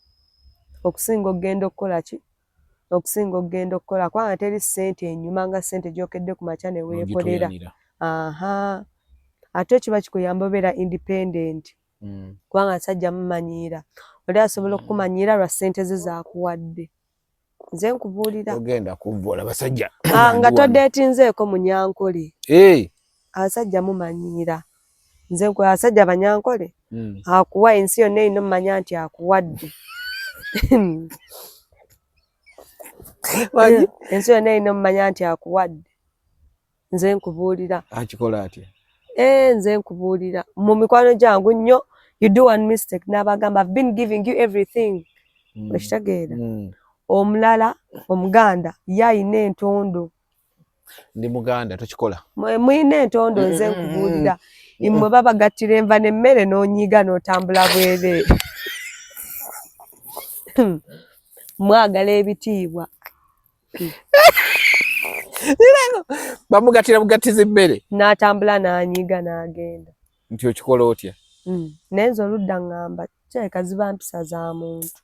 okusinga okugenda okukola ki? Okusinga okugenda okukola, kubanga teri ssente enyuma nga ssente gy'okedde ku makya ne weekolera. Aha. Ate kiba kikuyamba obeera independent. Kubanga abasajja mumanyiira. Oli asobola okukumanyiira lwa ssente ze z'akuwadde. Nze nkubuulira. Ogenda kuvvoola basajja. Ah, nga todeetinzeeko munyankole. Abasajja mumanyiira. Nze nkuwa abasajja banyankole. Akuwa ensi yonna erina omumanya nti akuwadde. Ensi yonna erina omumanya nti akuwadde. Nze nkubuulira. Akikola atya? Eh, nze nkubuulira. Mu mikwano gyangu nnyo, you do one mistake n'abagamba, "I've been giving you everything." Okitegeera? Omulala Omuganda ye ayina entondo. Ndi Muganda, tokikola. Muyina entondo, nze nkubuulira. Mmwe babagattira enva n'emmere n'onyiiga n'otambula bwereere. Mwagala ebitiibwa. Bamugattira bugattiza emmere. N'atambula n'anyiiga n'agenda. Nti okikola otya? Naye nze oludda ŋŋamba kirabika ziba mpisa za muntu.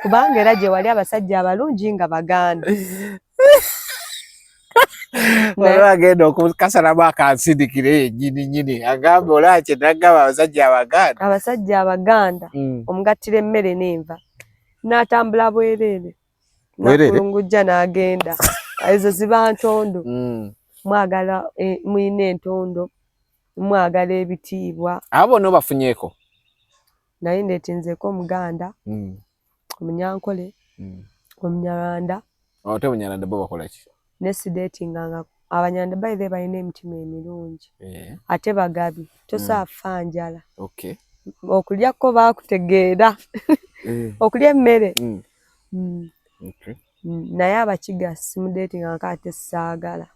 Kubanga era gye wali abasajja abalungi nga Baganda. Olwo agenda okukasalamu akansindikire yennyini nnyini agambe olaba kye nagamba abasajja Abaganda. Abasajja Abaganda omugattira emmere n'enva n'atambula bwereere. Nakulungujja n'agenda. Ezo ziba ntondo. Mwagala muyina entondo, mwagala ebitiibwa. Abo bonna obafunyeeko? Naye ndeetinzeeko Omuganda, Omunyankole, Omunyarwanda. Ate Omunyarwanda bo bakola ki? Ne sideetinganga Abanyarwanda, by the way balina emitima emirungi. Ate bagabi, tosobola kufa njala. Okulya ko baakutegeera. Okulya emmere. Naye Abakiga simudeetingangako ate saagala.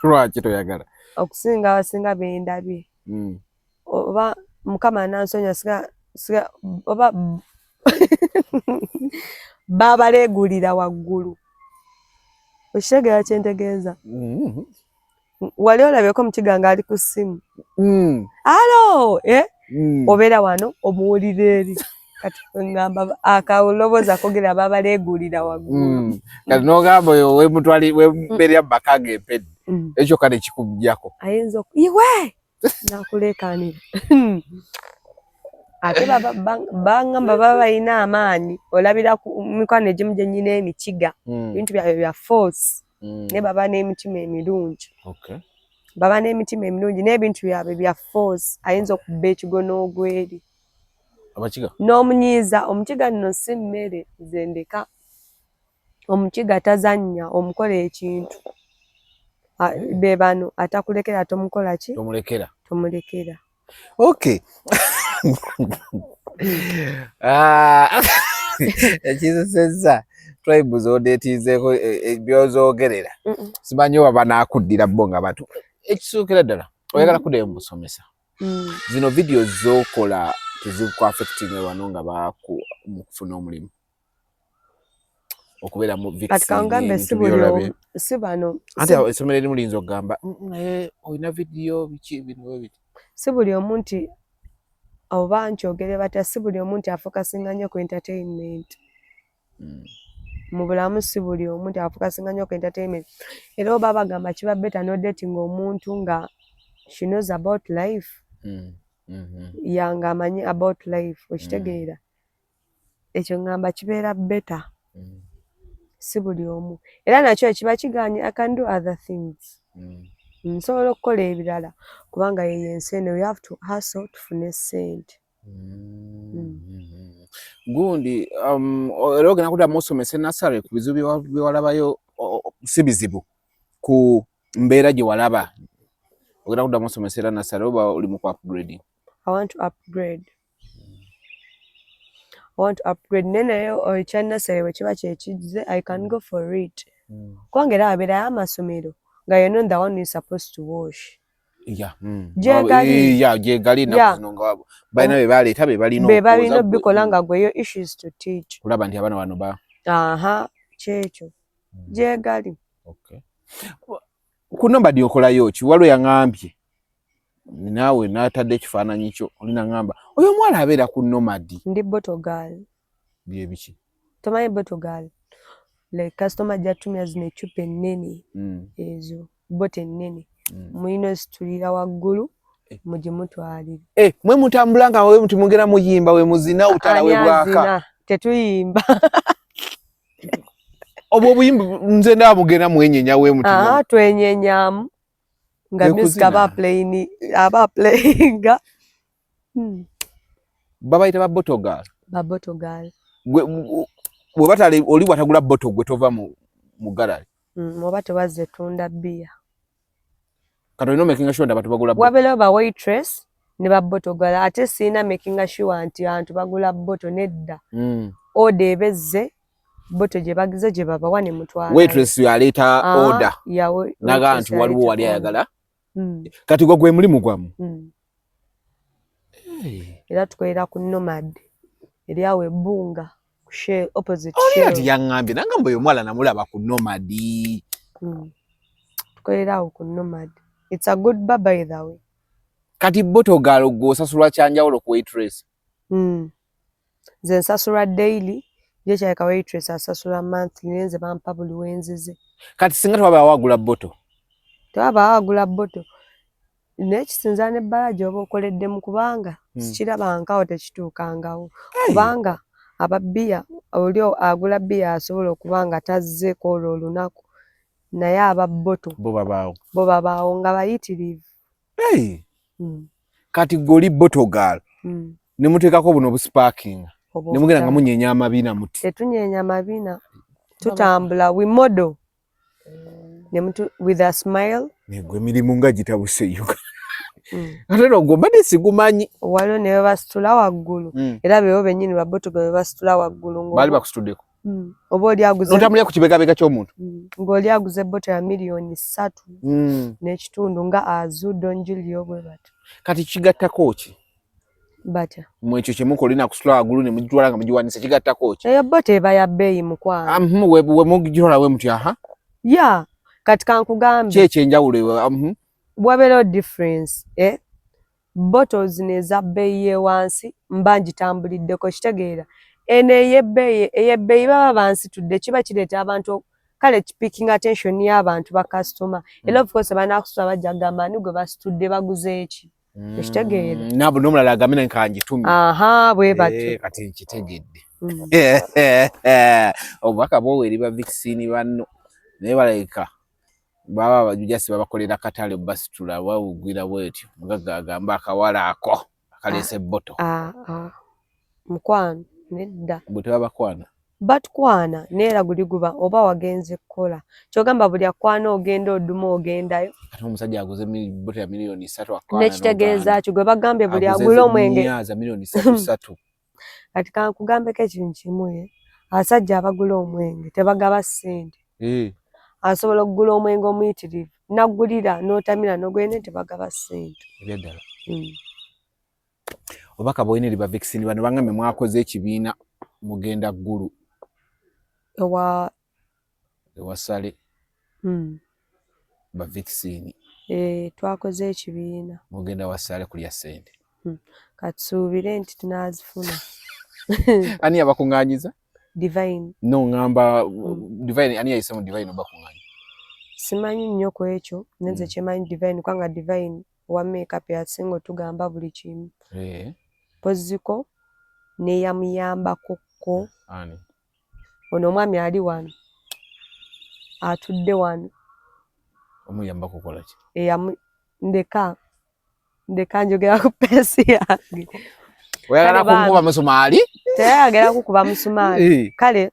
Lwaki toyagala? Okusinga abasinga be ndabye. Oba Mukama anansonyiwa, singa oba babaleegulira waggulu. Okitegeera kye ntegeeza? Wali olabyeko Omukiga ng'ali ku ssimu? Alo, eh? Obeera wano omuwulira eri. Kati ŋŋamba akaloboozi akoogera babaleegulira waggulu. Kati n'ogamba oyo wemutwali wembeerera mu maka g'empedde, ekyo kale kikuggyako. Ayinza iwe nakuleekaanira. Ate baŋŋamba baba balina amaanyi, olabira ku mikwano egimu gye nnyina emikiga, ebintu byabwe bya force, naye baba n'emitima emirungi. Baba n'emitima emirungi n'ebintu byabwe bya force, ayinza okubba ekigo n'ogweri. Abakiga? N'omunyiiza. Omukiga nno si mmere nze ndeka. Omukiga tazannya, omukola ekintu. Be bano atakulekera tomukola ki? Tomulekera. Tomulekera. Okay. Ah, ekizisezza tribe z'odeetinzeeko by'ozoogerera simanyi oba banaakuddira bo nga batu ekisookera ddala oyagala kuddayo mu busomesa. Zino vidiyo z'okola tezikuaffectinga wano nga baku mu kufuna omulimu okubeera mu Kati kangambe si buli omu, si bano. Anti essomero erimu liyinza okugamba, naye olina vidiyo biki bino bwe biti." Si buli omu nti oba nkyogere batya, si buli omu nti afokasinga nnyo ku entertainment. Mu bulamu si buli omu nti afokasinga nnyo ku entertainment. Era oba bagamba kiba better n'odatinga omuntu nga she knows about life. Yange amanyi about life, okitegeera? Ekyo ngamba kibeera better. Si buli omu, era nakyo ekiba kiganye, I can do other things. Nsobola okukola ebirala kubanga yeyo ensi eno, we have to hustle tufune ssente. Gundi era ogenda kuddamu osomese nursery ku bizibu byewalabayo, si bizibu, ku mbeera gye walaba? Ogenda kuddamu osomese era nursery oba oli mu ku upgrading? I want to upgrade. I want to upgrade, naye naye ekya nursery bwe kiba kyekizze, I can go for it, kubanga era wabeerayo amasomero nga you're not the one who is supposed to wash. Gyegali. Yeah, gyegali ennaku zino nga balina be baleeta, be balina be balina obikola, nga gweyo issues to teach. Kulaba nti abaana bano ba Aha, kyekyo, gyegali. Okay. Ku Nomad okolayo ki? Waliwo yaŋŋambye naawe n'atadde ekifaananyi kyo, oli naŋŋamba oyo omuwala abeera ku Nomad. Ndi bottle girl. Byebiki? Tomanyi bottle girl? Like customer ajja tumya zino eccupa ennene, ezo bottle ennene, mulina ozitulira waggulu mugimutwalire. Eh, mwe mutambula nga we muti mugenda muyimba, we muzina obutala we Ani bwaka? Azina? Tetuyimba. Obwo obuyimba nze ndaba mugenda mwenyenya we muti. Aha, twenyenyamu nga Kwe music kuzina. aba playing, aba playinga. Babayita ba bottle girl? Ba bottle girl. Gwe bwe batale oli bwatagula bottle, gwe tova mu gallery? Oba tebazze tunda bbiya. Kati olina omakinga sure nti abantu bagula bottle. Wabeerawo ba waitress ne ba bottle girl, ate siina makinga sure nti abantu bagula bottle, nedda. Order eba ezze, bottle gye bagize gye babawa ne mutwalayo. Waitress aleeta order naga nti waliwo wali ayagala. Kati gwe gwe mulimu gwammwe? Era tukolera ku Nomad eri awo ebbunga ku Shell, opposite Oli Shell. ati yaŋŋambye nangamba oyo omuwala namulaba ku Nomad. Tukolera awo ku Nomad. It's a good bar, by the way. Kati bottle girl gwe osasulwa kyanjawulo ku waitress? Nze nsasulwa daily, ye kyaleka waitress asasula monthly, naye nze bampa buli wenzize. Kati singa tewabaawo agula bottle? Tewabaawo agula bottle, naye kisinzira n'ebbala gy'oba okoleddemu, kubanga sikirabankawo, tekituukangawo, kubanga aba bbiya, oli agula bbiya asobola okuba nga tazzeeko olwo olunaku, naye aba bottle bo babaawo. Bo babaawo nga bayitirivu. Hey! Kati gwe oli bottle girl, ne muteekako buno obusparkinga ne mugenda nga munyeenya amabina muti? Tetunyeenya mabina, tutambula, we model ne mutu with a smile. Negwe emirimu nga gitabuse Uganda. Ate nogwo mbadde sigumanyi. Waliwo ne bebasitula waggulu, era bebo bennyini ba bottle girl bebasitula waggulu. Baali bakusituddeko? Oba oli aguze Notambulira ku kibegabega ky'omuntu? Ng'oli aguze bottle ya 3 miliyoni n'ekitundu nga Azu, Don Julio, bwe batyo. Kati kigattako ki? Batya? Mu ekyo kyemukola, olina kusitula waggulu ne mugitwala nga mugiwanise, kigattako ki? Eyo bottle eba ya bbeeyi, mukwano. We mugitwala we muti aha. Ya, kati kankugambe. Ki ekyenjawulo? Wabeerawo difference, eh? Bottles zino eza bbeeyi y'ewansi mba ngitambuliddeko, kitegeera? Eno ey'ebbeeyi baba bansitudde, kiba kireeta abantu, kale kipicking attention y'abantu, bakasitoma. Era of course banaakusitula bajja kugamba, "Ani gwe basitudde? Baguze eki?" Ekitegeera? Nabo n'omulala agambe naye kangitumye. Aha, bwe batyo. Eh, kati nkitegedde. Obubaka bwowa eri ba vixen banno, naye balabika baba just babakolera katale, basitula bawugwira bwetyo, mugagga agamba akawala ako akaleese bottle. Ah, ah. Mukwano, nedda. Bwe tebabakwana? Batukwana, naye era guli guba oba wagenze kukola, kyogamba buli akwana ogenda oduma ogendayo. Ate omusajja aguze bottle ya 3 miliyoni akwana? Nekitegeeza ki? Gwe bagambye buli agula omwenge za miliyoni 3 3. Kati kankugambeko ekintu kimu, ye abasajja abagula omwenge tebagaba ssente. Asobola okugula omwenge omuyitirivu naggulira n'otamira n'ogwende, tebagaba ssente. Ebyaddala? Obubaka bwolina eri ba vixen bano, bangambe mwakoze ekibiina, mugenda Ggulu. Ewa? Ewasale. Ba vixen. Eh, twakoze ekibiina. Mugenda wasale kulya ssente? Katusuubire nti tunaazifuna. Ani yabakuŋŋaanyiza? Divine. No, ŋŋamba Divine, ani yayise mu Divine obakuŋŋaanya? Simanyi nnyo ku ekyo, naye nze kyemanyi Divine, kubanga Divine owa makeup yasinga otugamba buli kimu. Mpoziko neyamuyambako ko. Ani? Ono omwami ali wano, atudde wano. Omuyamba kukola ki? Ndeka ndeka, njogera ku peesi yange. Oyagala kunkuba musumaali? Teyayagala kukuba musumaali. Kale.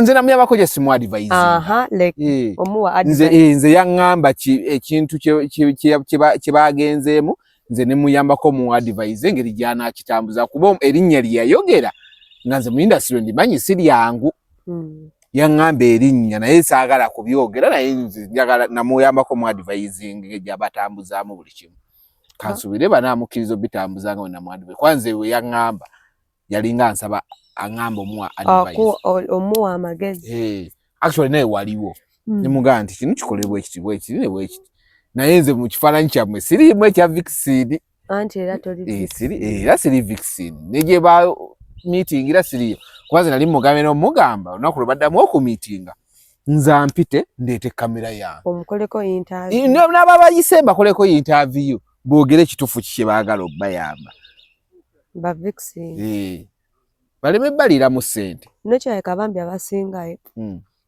Nze namuyambako gye simu advise. Aha, like omuwa nze advice. Nze yaŋŋamba ekintu kye bagenzeemu, nze ne muyambako mu advise engeri gy'anaakitambuza, kuba erinnya lye yayogera nga nze mu industry ndimanyi si lyangu. Yaŋŋamba erinnya naye saagala kubyogera, naye nze njagala namuyambako mu advising engeri gy'abatambuzaamu buli kimu. Kansubire banaamukkiriza obitambuza nga bwe namu advise, kuba nze bwe yaŋŋamba yalinga ansaba aŋŋamba omuwa advice. Omuwa amagezi. Actually naye waliwo nemugamba nti kino kikolebwa ekiti bwekiti ne bwekiti, naye nze mu kifaananyi kyammwe siriimu ekya vixen. Anti era toli. Siri era siri vixen, ne gye ba meetingira siriyo, kuba nze nali mugambye n'omugamba olunaku lwe baddamu okumiitinga nze ampite ndeete kamera yange. Omukoleko interview. N'aba bayise mbakoleko interview, boogere ekituufu ki kye baagala okubayamba. Ba vixen. Baleme baliiramu ssente. Nokyaleka bambi abasinga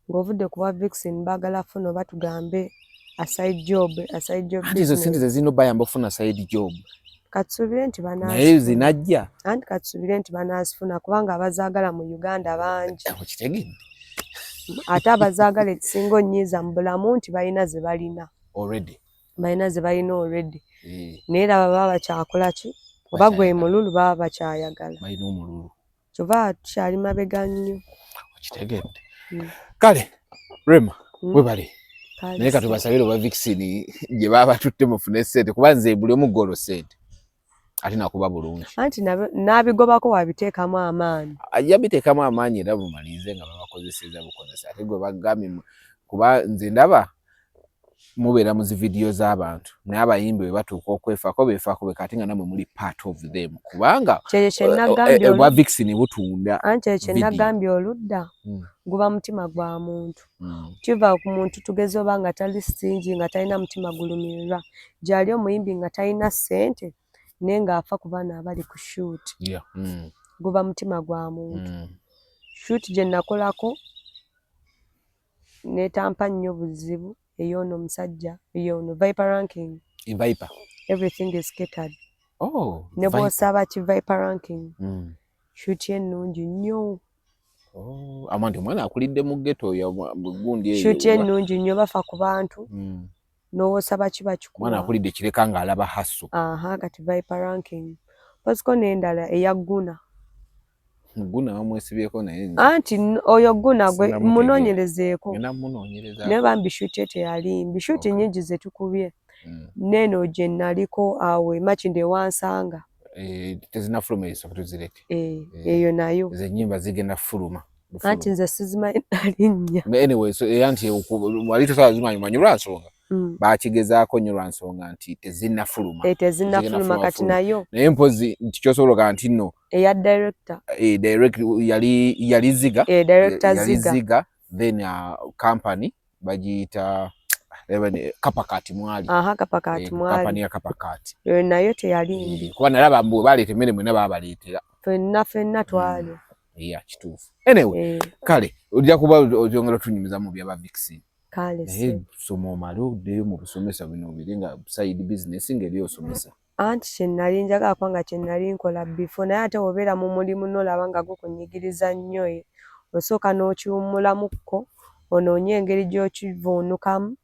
ng'ovudde ku bwa vixen baagala funa oba tugambe a side job, a side job. Anti ezo ssente business. Ze zirina obayamba okufuna side job. Katusuubire nti Naye banaazifuna. zinajja. Anti katusuubire nti banaazifuna, kubanga abazaagala mu Uganda bangi. Okitegedde. Ate abazaagala, ekisinga onnyiiza mu bulamu nti balina ze balina. Already. Balina ze balina already. Naye era baba bakyakola ki? Oba gwe Bakyayagala. mululu baba bakyayagala. Balina omululu. Kyova tukyali mabega nnyo. Okitegedde. Kale Rema, webale. Kale. Naye katubasabire oba vixen gye baba batutte mufune ssente, kuba nze buli omu golo ssente ate nakuba bulungi. Anti n'abigobako wabiteekamu amaanyi. Ajja biteekamu amaanyi era bumalirize nga babakozeseza bukozesa, ate gwe bagambye kuba nze ndaba mubeera mu zi vidiyo z'abantu, naye abayimbi bwe batuuka okwefaako beefaako beka, ate nga namwe muli part of them, kubanga Kyekyo kye nagambye obwa vixen butunda Anti ekyo kye video. nagambye oludda, guba mutima gwa muntu. Kiva ku muntu, tugeze oba nga tali stingy, nga talina mutima gulumirirwa, gyali omuyimbi nga talina ssente naye ng'afa ku baana abali ku shoot. Guba mutima gwa muntu. Shoot gye nakolako netampa nnyo buzibu ey'ono omusajja, ey'ono Viper Ranking. Viper. Everything is catered. Oh, Ne Viper. bw'osaba ki, Viper Ranking. Shoot ye ennungi nnyo. Oh, ama nti omwana akulidde mu ghetto oyo gundi eyo. Shoot ye ennungi nnyo, bafa ku bantu. N'owosaba ki Omwana bakikuwa. Akulidde Kireka ng'alaba hustle. Aha, kati Viper Ranking. Posiko n'endala eya Guna. Guna bamwesibyeko naye Anti oyo Guna gwe Sinnamutegeera. Munoonyerezeeko. Ngenda munoonyereza. Naye bambi shoot ye teyali mbi. Shoot nnyingi ze tukubye. N'eno gye naliko awo e Makindye ewansanga. Tezinnafuluma ezo, tuzireke. Eyo nayo. Ezo ennyimba zigenda fuluma. Anti nze sizimanyi na linnya. Anyway, so era nti wali tosobola zimanyi, manyi lwa nsonga. Bakigezaako nnyo lwa nsonga nti tezinnafuluma. Tezinnafuluma kati Fuluma. nayo. Naye mpozi nti kyosobola ogamba nti nno Eya director. Direct yali Ziga. Director Yali Ziga. Ziga, then company bagiyita Kapakati mwali. Aha, Kapakati mwali. Company ya Kapakati. Eyo nayo teyali mbi. Kuba nalaba mbu baleeta emmere, mwenna baabaleetera. Ffenna ffenna twali. Yeah, kituufu. Anyway, kale ojja kuba oyongera otunyumiza mu byaba vixen. Kale. Naye soma omale oddeyo mu busomesa, bino obire nga side business ng'eri osomesa. Anti kye nali njagala, kubanga kye nali nkola before, naye ate bw'obeera mu mulimu n'olaba nga gukunyigiriza nnyo, osooka n'okiwummulamukko onoonye engeri gy'okivuunukamu.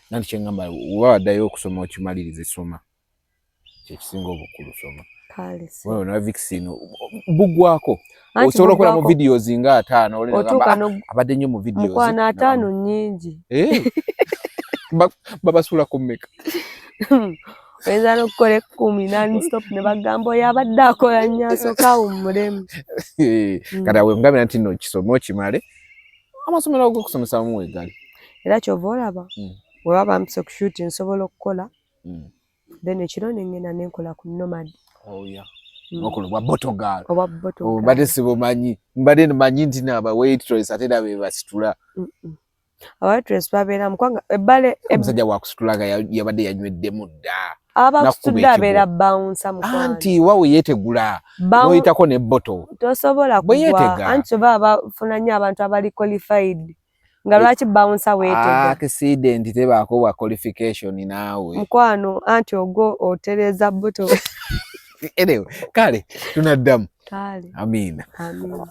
Nanti kyeŋŋamba, oba waddayo okusoma okimalirize, soma, kyekisinga obukulu, soma. Kale. Wano na vixen bugwako. Anti Osobola okukola mu bugwako. videos nga 50 oli Otuuka nagamba, "Ah, abadde nnyo mu videos." Mukwano, 50 nnyingi. Babasuula ku mmeka? Oyinza n'okukola 10 nonstop ne bagamba oyo abadde akola nnyo, asooka awummulemu. Kati awe ngambira nti nno kisome okimale, amasomero ag'okusomesa mu wegali. Era kyova olaba bwe baba bampise ku shoot nsobola okukola, then ekiro ne ngenda ne nkola ku Nomad. Oh, yeah. Nokola obwa bottle girl. Obwa bottle girl. Mbadde sibumanyi, mbadde manyi nti naaba waitress ate era be basitula. Aba waitress babeeramu kubanga ebbale. Omusajja wakusitulaga yabadde yanyweddemu dda. Abakusitudde abeera bouncer, mukwano. Anti wawe yeetegula n'oyitako ne bottle. Tosobola kugwa, anti oba bafuna nnyo abantu abali qualified, nga lwaki bouncer weetega? Accident tebaako bwa qualification naawe. Mukwano, anti ogwo otereeza bottle. Anyway, kale tunaddamu. Kale. Amiina. Amiina.